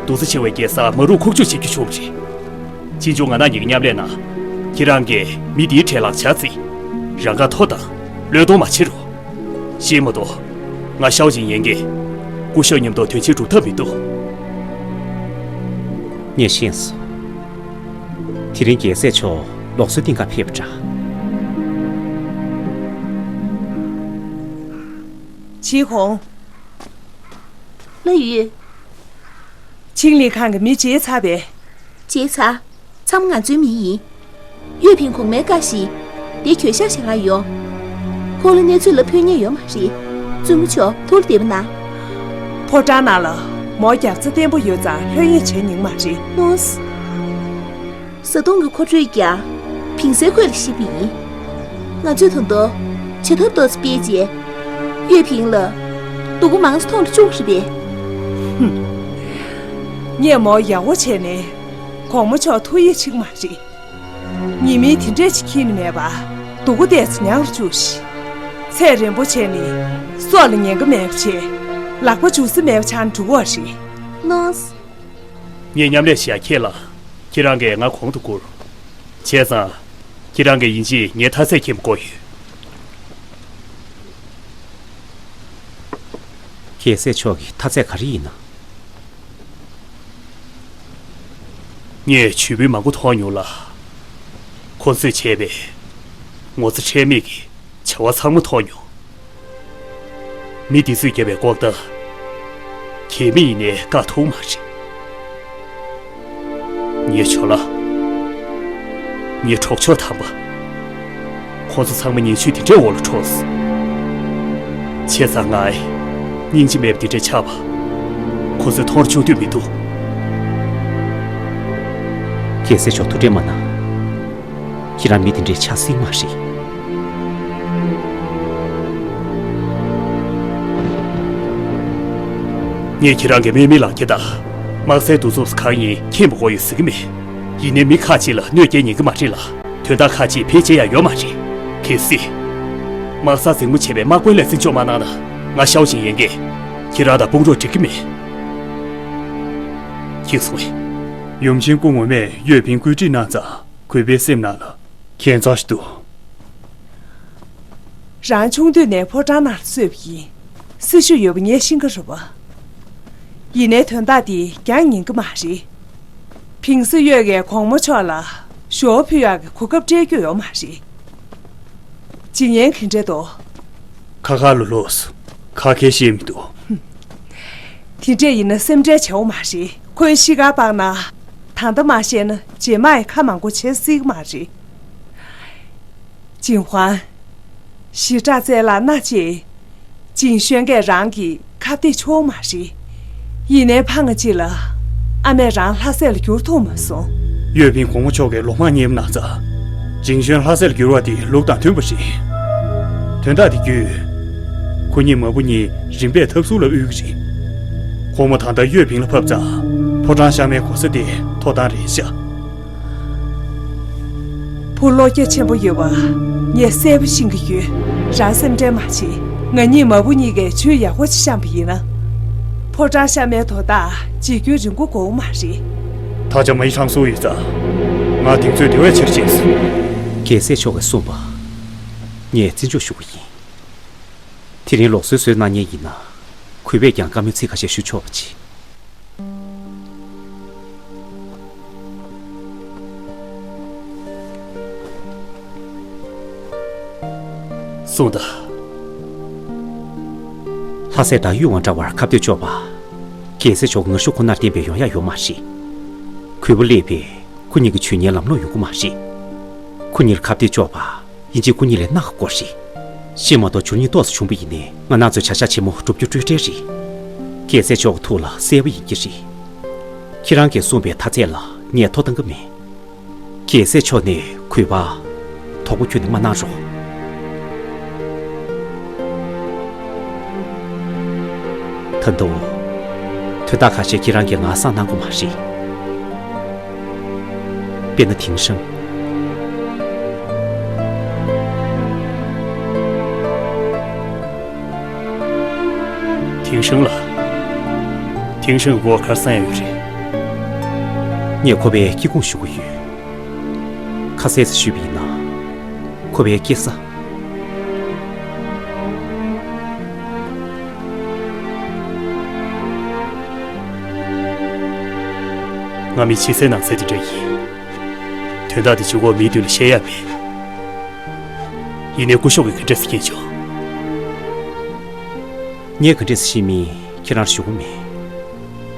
རྡོ་རྩ་ཆེ་བའི་རྒྱལ་ས་མ་རུ་ཁུག་ཀྱོག་བྱེད་རྒྱུ་བྱུང་བ་རེད། ཕྱིས་འབྱུང་ང་རང་གཉིས་ཀྱི་མཉམ་ལས་ནང་ཁྱེད་རང་གིས་མི་འདིའི་གྲས་ལག་ཆ་བརྩིས། རང་ཁ་མཐོ་དང་བློས་གཏོང་མ་བྱེད་རོགས། ཤེས་མ་གཏོགས། ང་ཤའོ་ཅིན་ཡན་གྱིས་སྐུ་ཞབས་མཉམ་དུ་དོན་ཆེན་སྒྲུབ་ཐབས་མི་འདུག་ངས་ཤེས་སོང་། དེ་རིང་རྒྱལ་སྲས་མཆོག་ལུགས་སྲོལ་གཏིང་ཁ་ཕེབས་པ་འདྲ། ཆི་ཧོང་། ལྷ་ཡུལ། ཆིང་ལི་ཁང་གི་མི་བརྗེད་ཚར་པས། བརྗེད་ཚར། ཚང་མ་ང་ཚོའི་མི་ཡིན། ཡོད་ཕིང་གོང་མའི་བཀའ་བཞིན། དེ་གྱོད་བཤགས་བྱེད་ག་ཡོང་། ཁོང་ལ་གནས་ཚུལ་ལ་ཕན་ཉེན་ཡོད་མ་རེད། བཙུན་མོ་མཆོག་ཐུགས་ལ་བདེ་པོ་གནང་། ཕོ་བྲང་ནང་ལ་མོ་རྒྱབ་རྩ་བརྟན་པོ་ཡོད་ཙང་ལྷོད་གཡེང་བྱེད་ཉན་མ་རེད། ནོས། བཟའ་བཏུང་གི་མཁོ་སྤྲོད་ཀྱང་ཕིང་སའི་ཁོས་ལ་ཞིབ་པ་ཡིན། ང་ཚོས་ད་དུང་བྱེད་ཐབས་ཏོག་ཙམ་སྤེལ་རྗེས། ཡོད་ཕིང་ལ་སྡུག་པོ་མང་ཙམ་མཐོང་རུ་བཅུག་རེད་པས། ཧུམ། ངས་མོ་ཡག་པོ་བྱས་ནས་གོང་མ་མཆོག་ཐུགས་ཡིད་ཆེས་ཀྱི་མ་རེད། ཉེས་མིང་དེ་འདྲས་ཅིག་འཁྱེར་ནས་མེད་པ། སྡུག་པོ་ཏོག་ཙམ་མྱངས་རུ་བཅུག་ཤིག་ཚད་རན་པོ་བྱས་ནས་སྲོག་ལ་ཉེན་ཁ་མེད་པ་བྱས། ལག་པ་འཇུ་ས་མེད་པ་ཆགས་ན་འགྲིག་གི་རེད། ནོས། ངས་མཉམ་ལས་བྱེད་ཡ་ཁྱེད་ལ། ཁྱེད་རང་གིས་ང་གོང་དུ་བཀུར། བྱས་ཙང་། ཁྱེད་རང་གིས་ཡིན་གཅིག་ངའི་མཐའ་ཚད་མཁྱེན་པ་དགོས་ཡོད། རྒྱལ་སྲས་མཆོག་གི་མཐའ་ཚད་ག་རེ་ཡིན་ན། ངས་ཇུས་འབུལ་མང་པོ་མཐོང་མྱོང་ལ། ཁོ་ཚོས་བྱས་པའི་ངོ་ཚ་ཁྲེལ་མེད་ཀྱི་བྱ་བ་ཚང་མ་མཐོང་མྱོང་། མི་འདི་ཚོས་བརྒྱབ་པའི་ལྐོག་བརྡ། གད་མོ་ཡིན་ནའི་བཀག་ཐུབ་མ་རེད། ངའི་ཇོ་ལགས། ངའི་གྲོགས་མཆོག་དམ་པ། ཁོང་ཚོ་ཚང་མ་ཉེས་སྤྱོད་འདི་འདྲའི་འོག་ལ་འཕྲོགས། བྱས་ཙང་ང་སྙིང་རྗེ་མེད་པ་འདི་འདྲའི་ཆགས་པ། ཁོ་ཚོས་མཐོང་རུ་ཆུང་དུས་མི་འདུག་རྒྱལ་སྲས་མཆོག་ཐུགས་ཁྲལ་མ་གནང་། ཁྱེད་རང་མི་དེ་འདྲའི་ཆགས་སྲིད་མ་རེད། ངས་ཁྱེད་རང་གི་དམག་མིའི་ལག་ཁྱེར་དང་། དམག་སའི་གདུག་རྩུབ་གང་ཡིན་མཁྱེན་པ་དགོས་ཡོད་ཟེར་གི་མེད། ཡིན་ནའི་མི་ཁག་ཅིག་ལ་གནོད་སྐྱེལ་ཉན་གི་མ་རེད་ལ། དོན་དག་ཁག་ཅིག་བེད་སྤྱད་ཡ་ཡོད་མ་རེད། གལ་སྲིད། དམག་ས་འཛིང་མོ་བྱས་པའི་དམག་དཔོན་ལ་བརྩི་འཇོག་མ་གནང་ན། ང་ཤའོ་ཅིན་ཡན་གྱིས་ཁྱེད་རང་དང་དཔུང་རོགས་འགྲིག་གི་མེད། ཁྱེད་སོང་བས། ཡུམ་ཆེན་སྐུ་ངོ་མས་ཡོད་ཕིང་བཀོད་སྒྲིག་གནང་ཙང་། གུས་པས་སེམས་ནང་ལ་ཁྱད་མཚར་ཞིག་འདུག་རང་ཆུང་དུས་ནས་ཕོ་བྲང་ནང་གསོས་པ་ཡིན། སྲི་ཞུ་ཡོད་པ་ངས་ཤེས་ཀྱི་རེད་པ། ཡིན་ནའི་དོན་དག་འདི་རྒྱང་ཉན་གྱི་མ་རེད། ཕིང་སི་གཡོད་ཀྱིས་གོང་མ་མཆོག་ལ་ཞུ་བ་ཕུལ་ཡག་གི་གོ་སྐབས་སྤྲད་རྒྱུ་ཡོད་མ་རེད། ཇི་སྙེད་གི་འདྲེ་དོ། ཁ་ཁ་ལོ་ལོས། ཁ་ཁས་བཤད་མི་འདུག་དེ་འདྲས་ཡིན་ན་སེམས་ཁྲལ་བྱའོ་མ་རེད། ཁོའི་གཤིས་ཀ་སྤངས་ན། ད་ལྟ་མ་བཤད་ན་རྗེས་མ་ཡི་ཁ་མང་པོ་བྱེད་སྲིད་ཀྱི་མ་རེད། ཅིན་ཧུང་། ཞི་དྲག་རྩལ་ལ་མནའ་བཅད། ཅིན་ཤོན་གྱིས་རང་གི་ཁ་གཏད་ཆོག་མ་རེད། ཡིན་ནའི་ཕ་ང་གཅིག་ལ་ཨ་མས་རང་ལྷ་སྲས་ལ་བསྒྱུར་ཐུབ་མ་སོང་། ཡོས་ཕིང་གོང་མ་མཆོག་གི་ལོ་མང་ཉེ་བོ་ན་ཚ། ཅིན་ཤོན་ལྷ་སྲས་ལ་བསྒྱུར་བ་དེ་ལུགས་དང་མཐུན་པ་རེད། དོན་དག་དེ་བརྒྱུད། ཁོ་གཉིས་མ་བུ་གཉིས་རིམ་པས་འཐབ་སུ་ལ་དབུལ་གྱི་རེད། གོང་མ་ད་ལྟ་ཡོས་ཕིང་ལ་ཕབ་ཙང་ཕོ་བྲང་གཤའ་མའི་གོ་ས་དེ་ཐོབ་ཐང་རེད་ཤག་བུ་བློ་རྒྱ་ཆེན་པོ་ཡོད་པ་ངས་གསལ་པོ་ཤེས་ཀྱི་ཡོད། རང་སེམས་ཁྲལ་མ་བྱེད། ང་གཉིས་མ་བུ་གཉིས་ཀས་ཇུས་ཡག་པོ་ཅིག་བཤམས་པ་ཡིན་ན། ཕོ་བྲང་གཤའ་མའི་དོ་བདག་བརྗེ་རྒྱུར་རིང་པོ་འགོར་གྱི་མ་རེད། ད་ཆ་མ་ཡི་གྲངས་སུ་ཡོད་ཙང་། ང་གདེང་ཚོད་དེ་བས་ཆེར་ཕྱིན་སོང་། རྒྱལ་སྲས་མཆོག་གིས་གསུངས་པ། ངས་བརྩི་འཇོག་ཞུ་གི་ཡིན། དེ་རིང་ལུགས་སྲོལ་བཟོས་གནང་མཁན་ཡིན་ན། གུས་པས་ཀྱང་བཀའ་མོལ་ཚིག་ཁ་ཤས་ཞུ་ཆོག་པ་བྱེད། གསུངས་དང་། ལྷ་སྲས་དང་ཡུལ་དབང་འདྲ་བར་ཁ་གཏད་གཅོག་པ། རྒྱལ་སྲས་མཆོག་ངར་ཤུགས་ཁོ་ནར་བརྟེན་པའི་ཡོང་ཡག་ཡོད་མ་རེད། གུས་པ་སླེབས་པས་ཁོ་གཉིས་ཀྱི་ཇུས་ངན་ལམ་ལྷོང་ཡོང་གི་མ་རེད། ཁོ་གཉིས་ལ་ཁ་གཏད་གཅོག་པ། ཡིན་གཅིག་ཁོ་གཉིས་ལས་སྣ་ཁ་སྐོར་རེད། ཤི་མ་གཏོགས་འབྱོར་རྙེད་ཏོག་ཙམ་བྱུང་པ་ཡིན་ནའི་ང་རང་ཚོའི་བྱ་གཞག་ཆེན་མོ་འགྲུབ་རྒྱུ་སྤྲོས་བྲལ་རེད། རྒྱལ་སྲས་མཆོག་གི་ཐུགས་ལ་གསལ་པོ་ཡིན་གྱི་རེད། ཁྱེད་རང་གིས་གསུངས་པའི་མཐའ་ཚད་ལ་ངས་ཐོ་བཏང་གི་མེད། རྒྱལ་སྲས་མཆོག་ནས་གུས་པ། དོགས་པ་ཁྱོན་ནས་མ་གནང་རོགས། ད་དུང་། དོན་དག་ཁ་ཤས་ཁྱེད་རང་གིས་ང་བསམ་གནང་དགོས་མ་རེད། དཔེར་ན་ཐིང་ཧྲང་། ཐིང་ཧྲང་ལགས། ཐིང་ཧྲང་གི་སྐོར་ག་རེ་བསམ་ཡག་ཡོད་རེད། ངས་ཁོ་པའི་སྐྱེ་ཁུངས་ཞུ་གི་ཡོད། ཁ་གསལ་ཙམ་ཞུས་པ་ཡིན་ན། ཁོ་པའི་སྐྱེས་ས། ང་མི་ཕྱི་གསལ་ནང་གསལ་དེ་འདྲ་ཡིན། དོན་དག་དེ་ཕྱི་ཁོག་མིའི་མདུན་ལ་བཤད་ཡག་མེད། ཡིན་ནའི་སྐུ་ཞབས་ཀྱིས་ག་འདྲས་སེ་མཁྱེན་བྱུང་། ངས་ག་འདྲས་སེ་ཤེས་མིན་ཁྱེད་རང་ལ་ཞུ་གི་མེད།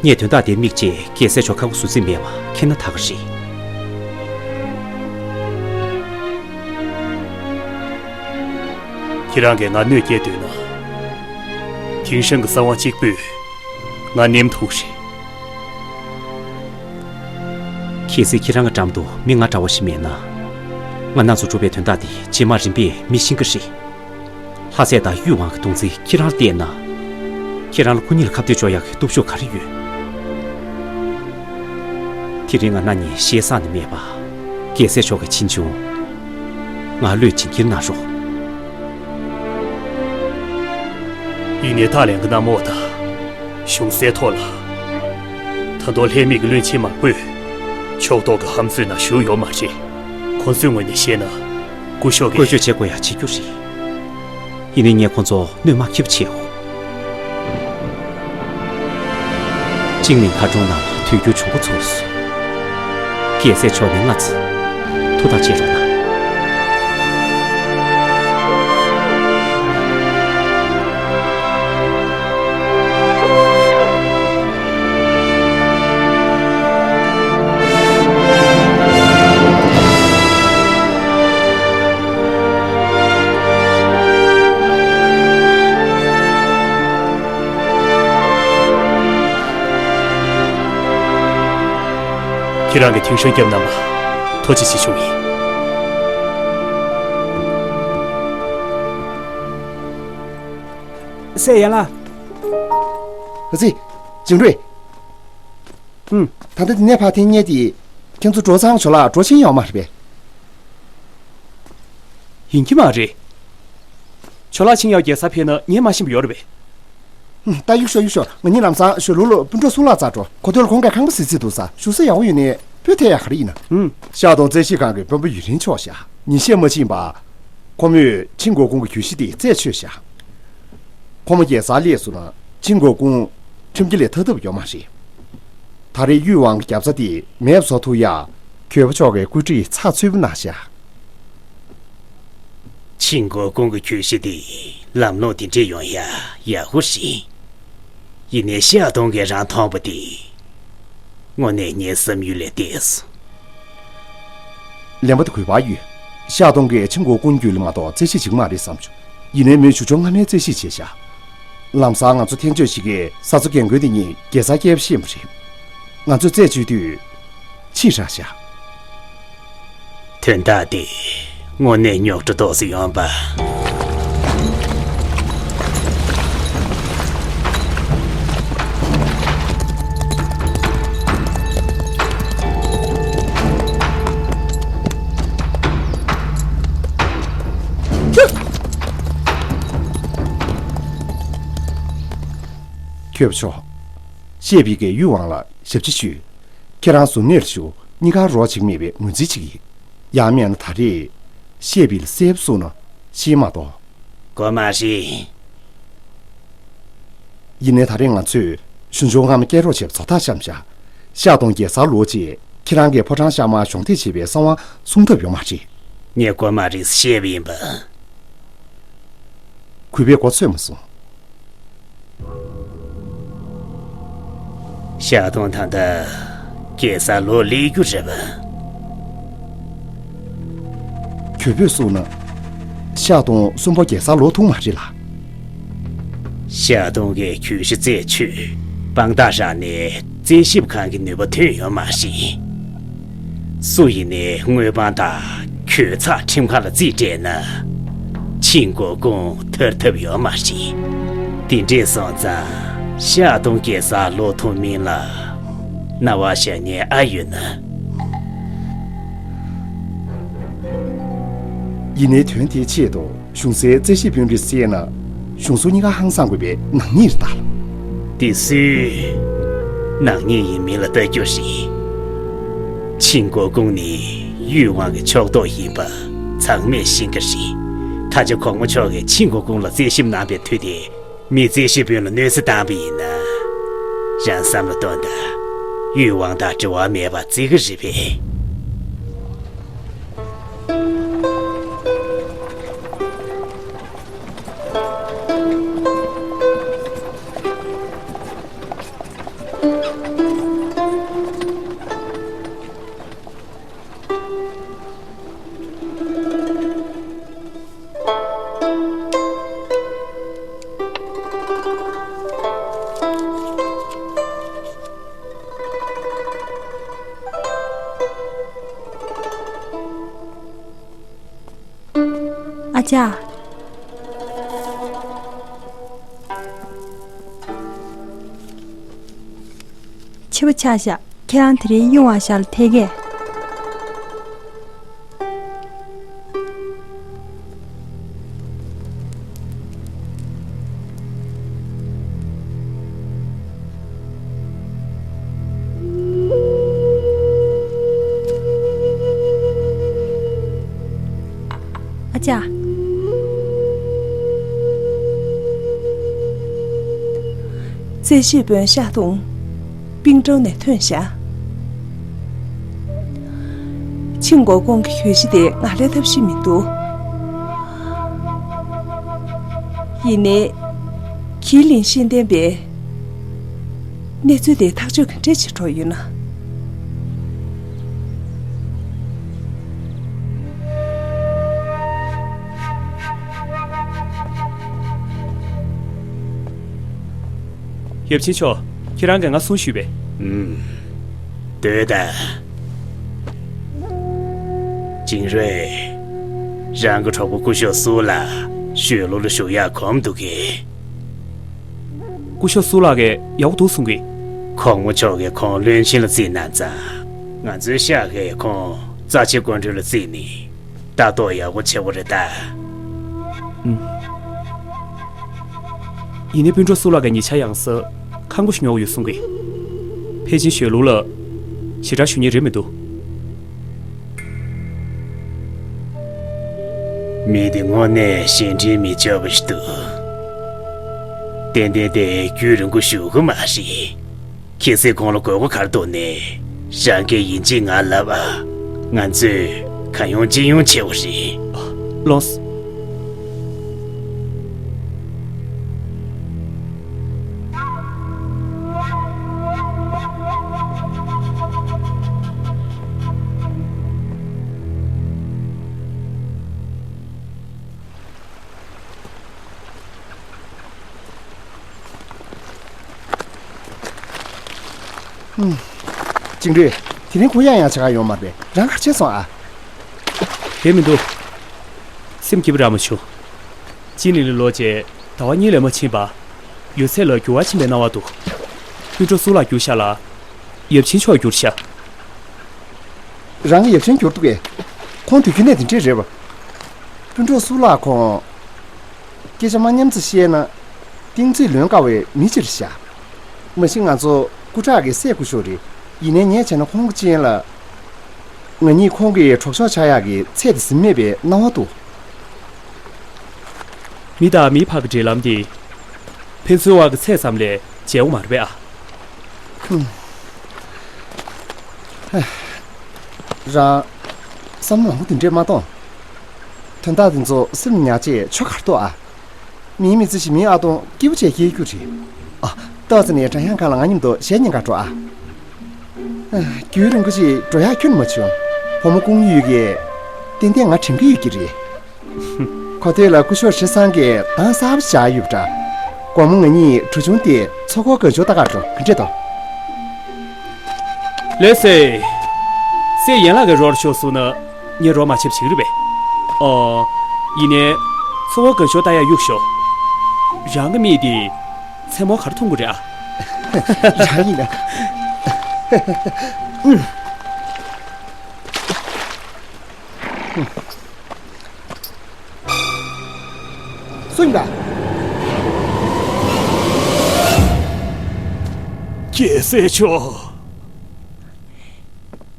ངས་དོན་དག་དེ་དམིགས་བཅས་རྒྱལ་སྲས་མཆོག་ཁ་ཁུ་ཟུར་འཛིན་མེད་པ་མཁྱེན་ན་ད་ག་རེད། ཁྱེད་རང་གིས་ང་གནོད་སྐྱེལ་འདོད་ན། ཐིང་ཧྲང་གི་གསང་བ་གཅིག་པུས་ང་ནེམ་ཐུབ་རེད། གལ་སྲིད་ཁྱེད་རང་གི་འགྲམ་དུ་མི་ང་འདྲ་བོ་ཞིག་མེད་ན། ང་རང་ཚོ་གྲུབ་པའི་དོན་དག་འདི་རྗེས་མ་རིམ་པས་མི་ཤེས་ཀྱི་རེད། ལྷ་སྲས་དང་ཡུལ་དབང་གི་གདུང་འཛིན་ཁྱེད་རང་ལ་གཏད་ན། ཁྱེད་རང་ལ་ཁོ་གཉིས་ལ་ཁ་གཏད་གཅོག་ཡག་གི་སྟོབས་ཤུགས་ག་རེ་ཡོད། དེ་རིང་ང་རང་གཉིས་ཞེ་ས་ནས་མེད་པ། རྒྱལ་སྲས་མཆོག་གི་ཆེ་ཆུང་། ང་བློས་བྱིན་གྱིས་གནང་རོགས། ཡིན་ནའི་ད་ལན་གྱི་གནམ་འོག་དང་གཞུང་སའི་ཐོག་ལ། ད་དུང་ལྷད་མེད་ཀྱི་བློན་ཆེན་མང་པོས་ཕྱོགས་གཏོགས་ཀྱི་ཧམ་རྩོད་ནང་ཞུགས་ཡོད་མ་རེད། ཁོང་ཚོའི་ངོས་ནས་བཤད་ན་སྐུ་ཞབས་ཀྱིས་བཀོལ་སྤྱོད་བྱེད་དགོས་ཡག་བྱེད་རྒྱུ་རེད། ཡིན་ནའི་ངས་ཁོང་ཚོ་གནོད་མ་ཁེབས་བྱེད་འོ། ཅིང་ལིང་མཁར་གྲོང་ནང་དུས་འགྱུར་བྱུང་འགོ་ཚུགས་སོང་། རྒྱལ་སྲས་མཆོག་ནས་སྔ་ཙམ་ཐུགས་ཐག་བཅད་རོགས་གནང་། ཁྱེད་རང་གིས་ཐིང་ཧྲན་སྐྱབས་གནང་བ་ཐུགས་རྗེ་ཆེ་ཞུ་ཡིན། སྲས་ཡན་ལགས། ཨ་ཙི། ཅིང་རུས། ཨུམ། ད་ལྟ་འདི་ནས་ཕར་འཐེན་མཁན་དེ། ཁྱེད་ཚོ་གྲོ་ཚང་ཇོ་ལགས་གྲོ་ཕྱིན་ཡོད་མ་རེད་པས། ཡིན་གྱི་མ་རེད། ཇོ་ལགས་ཕྱིན་ཡག་རྒྱལ་ས་ཕེབས་ན་ངས་མ་ཤེས་པ་ཡོད་རེད་པས། ཨུམ། ད་གཡུག་ཤོག་གཡུག་ཤོག་ང་གཉིས་ལམ་སང་ཞོལ་ལུང་ལ་སྤུན་གྲོགས་གསུང་ལ་བཙལ་འགྲོ། གོ་ཐོས་ལ་ཁོང་གིས་ཁང་པ་གཟིགས་རྩིས་འདུག་ས། བཞུགས་ས་ཡག་པོ་ཡོད་ནའི་སྤོས་ཐད་ཡག་ག་རེ་ཡིན་ན། ཨུམ། ཤར་གདོང་རྩེ་གཞིས་ཁང་གི་དཔོན་པོ་ཡུན་རིང་ཆོག་ཤག་ཉིན་ཤས་མ་ཕྱིན་པ། ཁོ་མོས་ཆིང་གོ་ཀུང་གི་གྱོད་གཞི་དེ་རྩད་ཆོད་ཤག་ཁོ་མོ་རྒྱལ་སར་སླེབས་སོང་ན་ཆིང་གོ་ཀུང་ཁྲིམས་འགལ་ལས་ཐར་ཐབས་ཡོད་མ་རེད། ད་རེས་ཡུས་ཝང་གི་རྒྱབ་རྩ་དེ་མེད་པ་བཟོ་ཐུབ་ཡག་གྱོད་པ་མཆོག་གིས་བཀོད་སྒྲིག་ཚགས་ཚུད་པོ་གནང་ཤག་ཆིང་གོ་ཀུང་གི་གྱོད་གཞི་དེ་ལམ་ལྷོང་དེ་འདྲས་ཡོང་ཡག་ཡག་པོ་རེད། ཡིན་ནའི་ཤ་སྟོང་གིས་རང་མཐོང་པ་དེ། དངོས་གནས་ངའི་བསམ་ཡུལ་ལས་འདས་སོང་། ལན་པ་དེ་གུས་པ་ཡོད། ཤ་སྟོང་གིས་ཆིང་གོ་ཀུང་རྒྱུད་ལ་མ་གཏོགས་རྩོད་གཞི་བྱེད་ཀྱི་མ་རེད་བསམ་བྱུང་། ཡིན་ནའི་མོས་ཞུ་སྦྱོང་སྔ་མའི་རྩོད་གཞི་བྱས་ཤག་ལམ་སང་ང་ཚོ་འཐེན་བྱོས་ཤིག་གིས་ས་མཚོ་རྒན་རྒོན་དེ་གཉིས་རྒྱལ་སར་སྐྱེལ་བ་ཤེས་པ་རེད། ང་ཚོས་རྩད་གཅོད་དུས། ཕྱིས་རག་ཤག་དོན་དག་དེ་དངོས་གནས་རྙོག་དྲ་ཏོག་ཙམ་ཡོང་པ། ཁྱོད་ཆོ། ཤེས་པི་གི་ཡུལ་དབང་ལ་ཞབས་ཕྱི་ཞུས། ཁྱེད་རང་གཟུར་གནས་ལ་བཞུགས། གཉིས་ཀ་རོགས་བྱེད་ཀྱི་མེད་པའི་ངོས་འཛིན་བྱེད་ཀྱི་ཡིན། ཡང་མིན་ན་ད་རེས་ཤེས་པི་ལ་གསལ་པོ་གསུངས་ན་ཤེས་མ་གཏོགས། དགོས་མ་རེད། ཡིན་ནའི་ད་རེས་ང་ཚོས་གཞུང་ཕྱོགས་སྔ་མ་སྐྱེལ་རོགས་བྱས་པའི་བཟོ་ཐག་བཅད་བཞག་ཤ་སྟོང་རྒྱལ་སར་ལོག་རྗེས་ཁྱེད་རང་གིས་ཕོ་བྲང་ཤར་མར་གཞོགས་འདེགས་བྱེད་པའི་གསང་བ་སྲུང་ཐབས་ཡོད་མ་རེད། ངས་དགོས་མ་རེད་ཟེར་བཤད་པ་ཡིན་པ། གུས་པས་མགོ་ཚོས་མ་སོང་། ཤ་སྟོང་ད་ལྟ་རྒྱལ་སར་ལོག་སླེབས་རྒྱུ་རེད་པ། གུས་པས་གསུངས་ན། ཤ་སྟོང་གསོན་པོ་རྒྱལ་སར་ལོག་ཐུབ་མ་རེད་ལ། ཤ་སྟོང་གིས་གྱོད་གཞི་རྩད་ཆོད། དཔང་རྟགས་རག་ནས་རྩད་ཞིབ་ཁང་གི་ནུས་པ་ཐོན་ཡོད་མ་རེད། སུ་ཡིན་ནའི་དངོས་དཔང་དང་གྱོད་ཚགས་ཁྲིམས་ཁང་ལ་རྩིས་སྤྲད་ན། ཆིང་གོ་ཀུང་ཐར་ཐབས་ཡོད་མ་རེད། དེ་འདྲས་སོང་ཙང་ཤ་སྟོང་རྒྱལ་སར་ལོག་ཐུབ་མིན་ལ་རྣ་བ་བཞག་མཁན་ཨ་ཡོད་ན། ཡིན་ནའི་དོན་དེའི་ཆེད་དུ། གཞུང་སའི་རྩད་ཞིབ་དཔོན་རིགས་བསད་ན། གཞུང་ཟུར་གཉིས་ཀ་ཧང་སང་དགོས་པའི་ནག་ཉེས་རེད་ད། དེ་སུའི་ནག་ཉེས་ཡིན་མིན་ལ་ལྟ་རྒྱུ་རེད། ཆིང་གོ་ཀུང་ནི་ཡུས་ཝང་གི་ཕྱོགས་གཏོགས་ཡིན་པ་ཚང་མས་ཤེས་ཀྱི་རེད། ད་ཆ་གོང་མ་མཆོག་གིས་ཆིང་གོ་ཀུང་ལ་རྩད་ཞིབ་གནང་པའི་དུས་དེ་མི་རྩད་ཞིབ་དཔོན་ལ་གནོད་འཚེ་བཏང་པ་ཡིན་ན། རང་བསམ་བློ་གཏོང་དང་། ཡུས་ཝང་དང་འབྲེལ་བ་མེད་པ་བརྩི་གི་རེད་པས། ཨ་ཅག་འཕྱི་པོ་ཆགས་ཤག་ཁྱེད་རང་དེ་རིང་གཡུང་བ་ཤག་ལ་ཐད་ཀས། ཨ་ཅག་རྩད་ཞིབ་དཔོན་ཤ་སྟོང་པིང་ཀྲང་ནས་ཐོན་ཤག་ཆིང་གོ་ཀོང་གི་གྱོད་གཞི་དེ་ང་ལས་ཐབས་ཤེས་མི་འདུག་ཡིན་ནའི། གྱི་ལིན་ཤེས་ལྡན་པས། གནས་ཚུལ་དེ་ཐག་གཅོད་ག་འདྲས་བྱེད་འགྲོ་ཡོད་ན། ཡབ་ཆེན་མཆོག་ཁྱེད་རང་གིས་ང་གསུང་ཞུས་པས། ཨུམ། སྡོད་དང་། ཅིང་རུའེ། རང་གི་གྲོགས་པོ་སྐུ་ཞབས་སུ་ལགས་ཞོལ་ལུ་ལ་བཞུགས་ཡག་གོམས་འདུག་གས། སྐུ་ཞབས་སུ་ལགས་ཀྱིས་ཡག་པོ་འདུག་གསུང་གི། གོང་མ་མཆོག་གིས་ཁོང་བློན་ཆེན་ལ་བརྩིས་གནང་ཙང་། ང་ཚོའི་ཤག་གིས་ཁོང་རྩ་ཆེ་སྐུ་མགྲོན་ལ་བརྩིས་ནས། ལྟ་རྟོག་ཡག་པོ་བྱེད་དགོས་རེད་ད། ཨུམ། ཡིན་ནའི་སྤུན་གྲོགས་སུ་ལགས་ཀྱིས་ཉེ་ཆར་ཡང་སར་ཁང་པ་ཞིག་ཉོ་གི་ཡོད་གསུང་གི། ཕལ་ཆེར་ཞོལ་ལུ་ལ་ཞེ་དྲག་བཞུགས་ཉེན་རེད་མི་འདུག་མི་དེ་དངོས་གནས་གཞན་དྲིང་མི་འཇོག་པ་ཞིག་འདུག་ཏན་ཏན་དེ་རྒྱུན་རིང་པོ་བཞུགས་ཀྱི་མ་རེད། གལ་སྲིད་ཁོང་ལ་དགོས་མཁོ་ག་རེ་འདུག་ནས་རང་སྐད་ཡིན་གཅིག་ང་ལབ་ཨ། ང་ཚོས་གང་ཡོང་ཅི་ཡོང་བྱེད་དགོས་རེད། ལོངས། ཅིང་རུས། དེ་རིང་ཁོ་ཡང་ཡང་བྱེད་ག་ཡོང་མ་རེད་པས། རང་ག་རེ་བྱས་སོང་ཨ། དེ་མི་འདུག་སེམས་སྐྱིད་པོ་རག་མ་བྱུང་། ཅི་ནི་ལི་ལོ་རྗེས་ཟླ་བ་གཉིས་ལས་མ་ཕྱིན་པ། ཡོད་ཚད་ལ་འགྱུར་བ་ཕྱིན་པའི་སྣང་བ་འདུག་སྤུན་གྲོགས་སུ་ལ་འགྱུར་ཤག་ལ། ཡབ་ཆེན་མཆོག་འགྱུར་ཤག་རང་གི་ཡབ་ཆེན་འགྱུར་འདུག་གས། ཁོང་དུས་རྒྱུན་ནས་དེ་འདྲས་རེད་པ། སྤུན་གྲོགས་སུ་ལ་ཁོང་། སྐད་ཆ་མ་མཉམ་ཙམ་བཤད་ན། གཏིང་ཚོད་ལོན་དཀའ་བའི་མི་ཅིག་རེད་ཤག་མ་གཞི་ང་ཚོ་སྐུ་དྲག་གི་སྲས་སྐུ་ཞབས་རེད། ཡིན་ནའི་ངས་བྱས་ན་ཁོང་གི་རྐྱེན་ལ། ང་གཉིས་ཁོང་གི་གྲོགས་མཆོག་ཆགས་ཡག་གི་ཚད་དེ་ཟིན་མེད་པའི་སྣང་བ་འདུག་མི་དང་མི་བར་གྱི་འབྲེལ་ལམ་དེ། ཕན་ཚུན་དབར་གྱི་ཚད་ཙམ་ལས་བརྗེ་བོ་མ་རེད་པས་ཨ། ཧུམ། རང་། བསམ་བློ་མང་པོ་དེ་འདྲས་མ་གཏོང་། དོན་དག་དེ་ཚོ་སེམས་ཉར་ཆེད་ཆོ་གར་ཏོ་ཨ། མིའི་མི་ཚེ་ཞི་མིའི་ཨ་སྟོང་སྐྱིད་པོ་བྱས་སྐྱེལ་རྒྱུ་རེད། ཨ། ཏོག་ཙེ་ནས་བྲག་གཡང་ཁང་ལ་ང་མཉམ་དུ་གཞས་ཉན་ག་འགྲོ་ཨ། ཨ། རྒྱུན་རིང་པོ་ཞིག་འགྲོ་ཡག་ཁྱོན་མ་བྱུང་། བུ་མོ་ཀུང་ཡུས་ཀྱིས་ཏན་ཏན་ང་དྲན་གྱི་ཡོད་ཀྱི་རེད། གོ་ཐོས་ལ་སྐུ་ཞབས་ཧྲི་སང་གིས་གདངས་གསར་པ་བཞག་ཡོད་པ་འདྲ། དགོང་མོ་ང་གཉིས་གྲུ་ཆུང་དེ་མཚོ་སྐོར་སྒང་ཆུ་ལྟ་ག་འགྲོ་ག་འདྲས་འདུག་ལེ་སེ། སེ་ཡན་ལག་གི་རོར་ཤོག་སུ་ན་ངས་རོ་མ་ཆབ་ཞིག་རེད་པས། ཨོ། ཡིན་ནའི། མཚོ་སྐོར་སྒང་ཆུ་ལྟ་ཡག་གཡུག་ཤོག་རང་གི་མིག་དེ། མཚན་མོ་ག་རེ་མཐོང་གི་རེད་ཨ། རང་ཡིན་ན། སུ་ཡིན་པ། རྒྱལ་སྲས་མཆོག་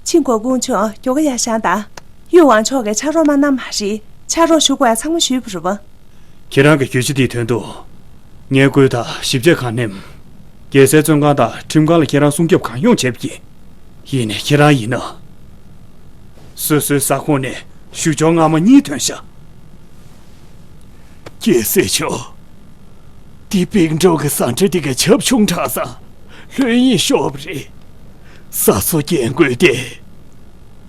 ཆིང་གོ་ཀུང་མཆོག་མགྱོགས་ཀ་ཡར་བཞེངས་དང་། ཡུས་ཝང་མཆོག་གིས་ཕྱག་རོགས་མ་གནང་མ་རེད། ཕྱག་རོགས་ཞུ་དགོས་ཡ་ཚང་མ་ཞུས་པ་རེད་པ། ཁྱེད་རང་གི་གྱོད་གཞི་དེའི་དོན་དུ། ངས་བཀོད་དང་ཞིབ་དཔྱད་གང་ནེམ། རྒྱལ་སའི་བཙོན་ཁང་དང་ཁྲིམས་ཁང་ལ་ཁྱེད་རང་སྲུང་སྐྱོབ་གང་ཡོང་བྱས་པ་ཡིན། ཡིན་ནའི་ཁྱེད་རང་ཡིན་ན། སོ་སོའི་ས་ཁོངས་ནས་ཞུ་སྦྱོར་མངར་མོ་གཉིས་ཐོན་ཤག་རྒྱལ་སྲས་མཆོག་འདི་པིང་ཀྲོའུ་གི་ཟ་འཕྲུག་དེ་ག་ཁྱབ་ཆུང་དྲགས་ཙང་ལྷོད་གཡེང་ཤོར་བ་རེད། ས་སོ་རྒྱན་གོས་དེ།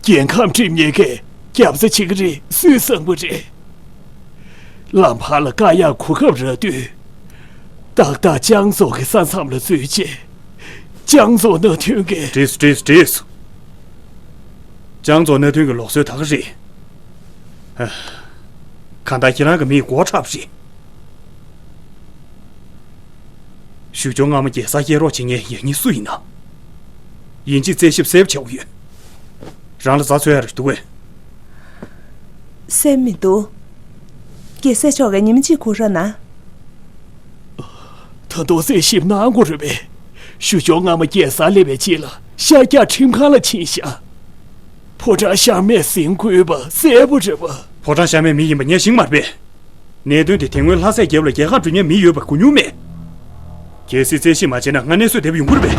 རྒྱལ་ཁམས་འགྲིམ་མཁན་གྱི་རྒྱབ་རྩ་བྱེད་ཀྱི་རེད། སུས་བསམ་པ་རེད། ལམ་བར་ལ་བཀག་ཡག་གོ་སྐབས་རག་དུས། ཏག་ཏག་ལྕང་རྫོང་གི་ས་མཚམས་ལ་འཛུལ་རྗེས། ལྕང་རྫོང་མནའ་མཐུན་གྱི། བྲིས་བྲིས་བྲིས། ལྕང་རྫོང་མནའ་མཐུན་གྱི་ལུགས་སྲོལ་ད་ག་རེད། ཨ། གང་ལྟར་ཁྱེད་རང་གི་མིག་མགོ་འཁྲབ་རེད། ཞུ་སྦྱོར་མངར་མོ་རྒྱལ་སར་སྐྱེལ་རོགས་བྱེད་མཁན་ཡང་སྙིང་སུ་ཡིན་ན། ཡིན་གཅིག་རྩད་ཞིབ་གསལ་པོ་བྱེད་དགོས་ཡོད། རང་ལ་རྩ་འཚོལ་ཡ་རེ་འདུག་གས། སེམས་མི་འདུག་རྒྱལ་སྲས་མཆོག་གིས་ཉིན་མ་གཅིག་སྒུག་རོགས་གནང་། ད་དུང་རྩད་ཞིབ་གནང་དགོས་རེད་པས། ཞུ་སྦྱོར་མངར་མོ་རྒྱལ་སར་སླེབས་པའི་རྗེས་ལ་ཤར་རྒྱག་ཁྲིམས་ཁང་ལ་ཕྱིན་ཤག་ཕོ་བྲང་ཤར་མས་ཟིན་དགོས་པ་གསལ་པོ་རེད་པ། ཕོ་བྲང་ཤར་མའི་མི་ཡིན་པ་ངས་ཤེས་ཀྱི་མ་རེད་པས། གནད་དོན་དེ་དེ་སྔོན་ལྷ་སའི་རྒྱབ་ལ་རྒྱལ་ཁ་འགྲོ་མཁན་མི་ཡོད་པ་གོ་མྱོང་མེད། གལ་སྲིད་རྩད་ཞིབ་མ་བྱས་ན་སྔ་གནས་སུ་བསྡད་པ་ཡོང་གི་རེད་པས།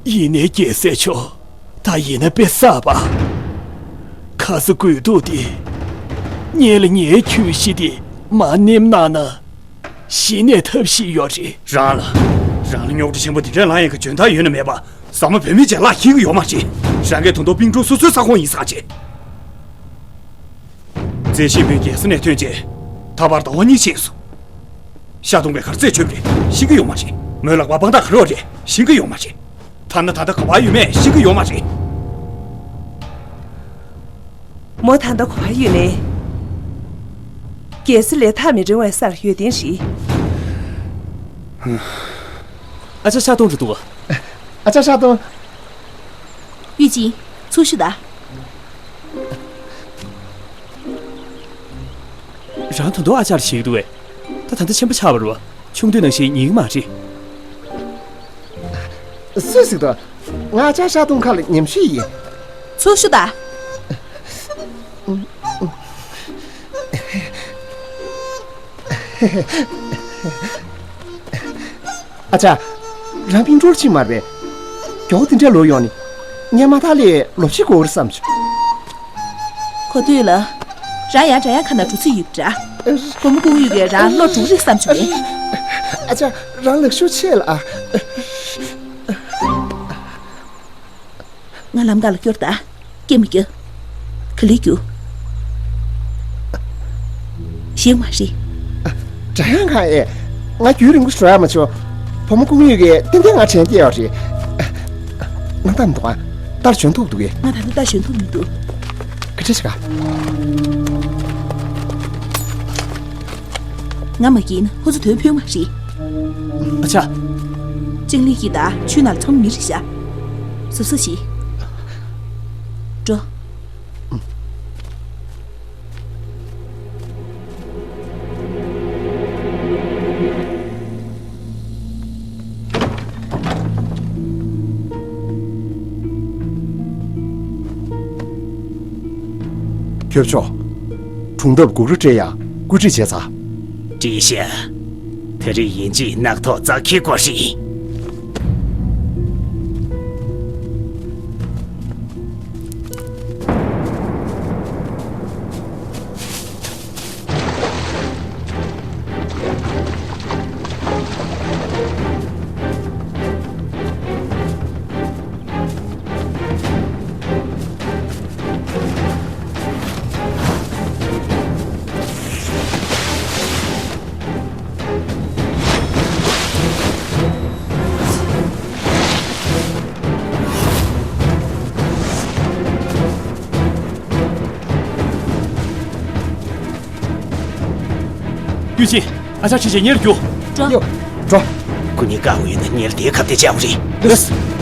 ཡིན་ནའི་རྒྱལ་སྲས་མཆོག་ད་ཡིན་ན་དཔེ་བསགས་པ། ཁ་ས་དགོས་གཏུགས་དེ། ཉེ་ལ་ཉེའི་གྱོད་གཞི་དེ་མར་ནེམ་གནང་ན། གཞི་ནས་ཐབས་ཤེས་ཡོད་རེད། རང་ལ། རང་ལ་རྙོག་དྲ་ཆེན་པོ་དེ་འདྲ་ལངས་ཡག་གི་འཇོན་ཐང་ཡོད་ན་མེད་པ། ཟ་མ་བོད་མི་ཅིག་ལ་ཤེས་ཀྱི་ཡོད་མ་རེད། རང་གིས་ད་དུང་པིང་ཀྲོའུ་སོ་སོའི་ས་ཁོངས་ཡིན་ས་བྱས། རྩད་ཞིབ་པས་རྒྱལ་ས་ནས་ཐོན་རྗེས། ད་བར་ཟླ་བ་གཉིས་ཕྱིན་སོང་། ཤ་དུང་གིས་ག་རེ་རྩད་ཆོད་པ་རེད་ཤེས་ཀྱི་ཡོད་མ་རེད། མོའི་ལག་པ་དཔང་རྟགས་ག་རེ་ཡོད་རེད་ཤེས་ཀྱི་ཡོད་མ་རེད། ཐ་ན་ད་ལྟ་ག་པར་ཡོད་མེད་ཤེས་ཀྱི་ཡོད་མ་རེད། མོ་ད་ལྟ་ག་པར་ཡོད་ནའི། རྒྱལ་ས་ལས་ཐག་མི་རིང་བའི་སར་ཡོད་དོན་རེད། ཨ་ཅག་ཤ་དུང་འགྲོ་འདུག་ཨ་ཅག་ཤ་དུང་། ཡུས་ཅིན། ཚུར་ཤོག་དང་། རང་ད་དུང་ཨ་ཅག་ལ་བྱེད་ཀྱི་འདུག་གས། ད་ད་ལྟ་ཆེན་པོ་ཆགས་པ་རེད་པ། ཆུང་དུས་ནང་བཞིན་ཡིན་གྱི་མ་རེད། སུས་ཟེར་གྱི་འདུག་ང་ཨ་ཅག་ཤ་དུང་ཁ་ལ་ཉམས་ཞིབ་ཡིན། ཚུར་ཤོག་དང་། ཨ་ཅག་རང་པིང་ཀྲོའུ་ཕྱིན་མ་རེད་པས། མགྱོགས་པོ་དེ་འདྲ་ལོག་ཡོང་ནི། ངས་མ་མཐའ་ལ་ལོ་བཞི་འགོར་བསམ་བྱུང་། གོ་ཐོས་ལ། རང་ཡང་འདྲ་ཡང་ཁ་ན་འགྲོ་ཚུལ་ཡོད་པ་འདྲ། བུ་མོ་ཀུང་ཡུས་ཀྱིས་རང་བློ་འགྲོ་རིགས་བསམ་བྱུང་ངས། ཨ་ཅག་རང་ལག་ཤུགས་ཆེ་ལ་ཨ། ང་ལམ་ཁ་ལ་སྐྱོར་དང་། སྐད་མི་རྒྱག་ག་ལེར་རྒྱུགས། ཞིག་མ་རེད། འདྲ་ཡང་གང་ཨེ། ང་རྒྱུན་རིང་པོ་འགྲོ་ཡག་མ་བྱུང་། བུ་མོ་ཀུང་ཡུས་ཀྱིས་ཏན་ཏན་ང་དྲན་བསྡད་ཡོད་རེད། ང་ལྟ་མི་འདུག་ཨ། རྟར་བྱོན་ཐུབ་འདུག་གས། ང་ད་ལྟ་རྟར་བྱོན་ཐུབ་མི་འདུག་སྐད་ཆ་ཞིག་ག་ང་མ་གིན་ཧུ་ཚུ་དོན་ཕུལ་མ་རེད། ཨ་ཅག་ཅིང་ལི་ཡི་ད་ཆུ་ནང་ཚང་མི་རེད་ཤག་གཟབ་གཟབ་བྱེད། འགྲོ། ཁྱོད་ཕྱོགས། གྲོང་འདབས་སྒུག་ར་སྤྲད་ཡ་བཀོད་སྒྲིག་བྱས་ཚར། བཀྲིས་ཤག་དེ་རིང་ཡིན་གཅིག་རྣག་ཐོག་རྩྭ་ཁའི་སྐོར་ཞིག་ཡུས་ཅིན། ཨ་ཅག་ཁྲིད་བྱས་ཉེར་རྒྱུགས། འགྲོ། ཡོ། འགྲོ། ཁོ་གཉིས་བཀག་དགོས་ཡོད་ན་ཉེར་དེའི་ཁ་གཏད་བཅག་དགོས་རེད། ལགས།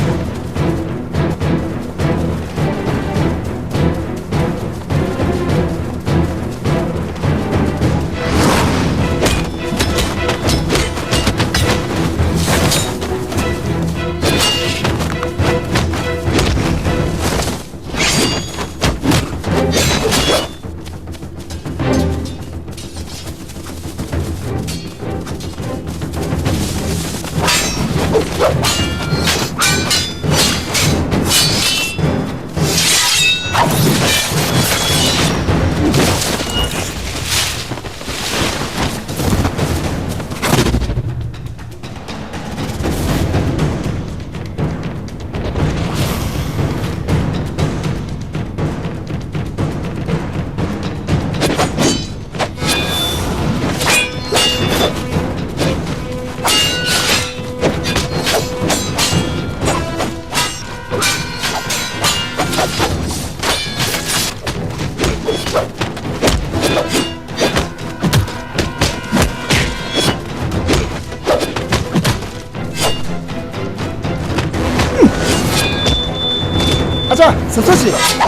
ཨ་ཅག་གཟབ་གཟབ་བྱེད།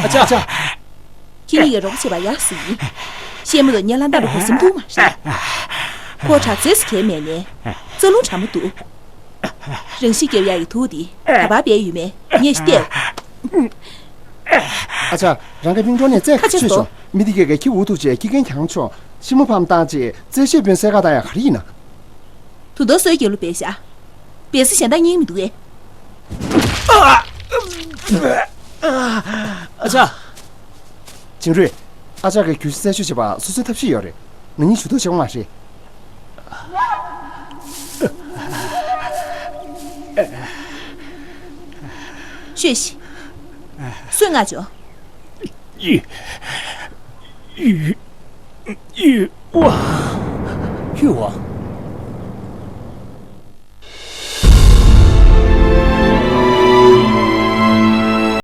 ཨ་ཅག་ཁྱེད་གཉིས་ཀྱིས་རོགས་བྱེད་པ་ཡག་ཟིག་ཡིན། ཤེས་མ་གཏོགས་ངས་ལྷ་འདྲ་རུ་གོ་སེམས་ཐུག་མ་རེད། ཁོ་དྲག་རྩལ་ཟེར་མཁན་མེད་ནས། རྩ་རླུང་དྲག་མོ་འདུག་རང་ཤི་རྒྱབ་ཡག་གི་དུག་འདི་ག་པར་སྦས་ཡོད་མེད་ངས་ཤེས་ཏེ། ཨ་ཅག་རང་གི་སྨིན་གྲོགས་ནས་རྩལ་ཁ་ཆེ་ཤོད་ཤོག་མི་འདི་གས་གས་ཁྱི་འུ་ཐུག་བྱས་ཁྱི་རྒན་གྱང་ཆོག་ཤི་མོ་ཕམ་བཏང་བྱས་རྩལ་ཤེས་དཔོན་གསལ་ཁ་བཏང་ཡག་ག་རེ་ཡིན་ན། དུ་དོ་སོའི་རྒྱལ་ལོ་པེ་ཤ། པེ་སི་གཞན་དག་སྙིང་མི་འདུག་གས། ཨ་ཅག་ཅིང་རུས། ཨ་ཅག་གིས་གྱོད་གཞི་རྩད་གཅོད་བྱེད་པར་སོ་སོའི་ཐབས་ཤེས་ཡོད་རེད། ང་གཉིས་ཇུས་གཏོགས་བྱེད་དགོས་མ་རེད། ཤོད་ཤིག་སུས་ང་ཅོ། ཡི། ཡི། ཡི། ཝ། ཡི། ཝ།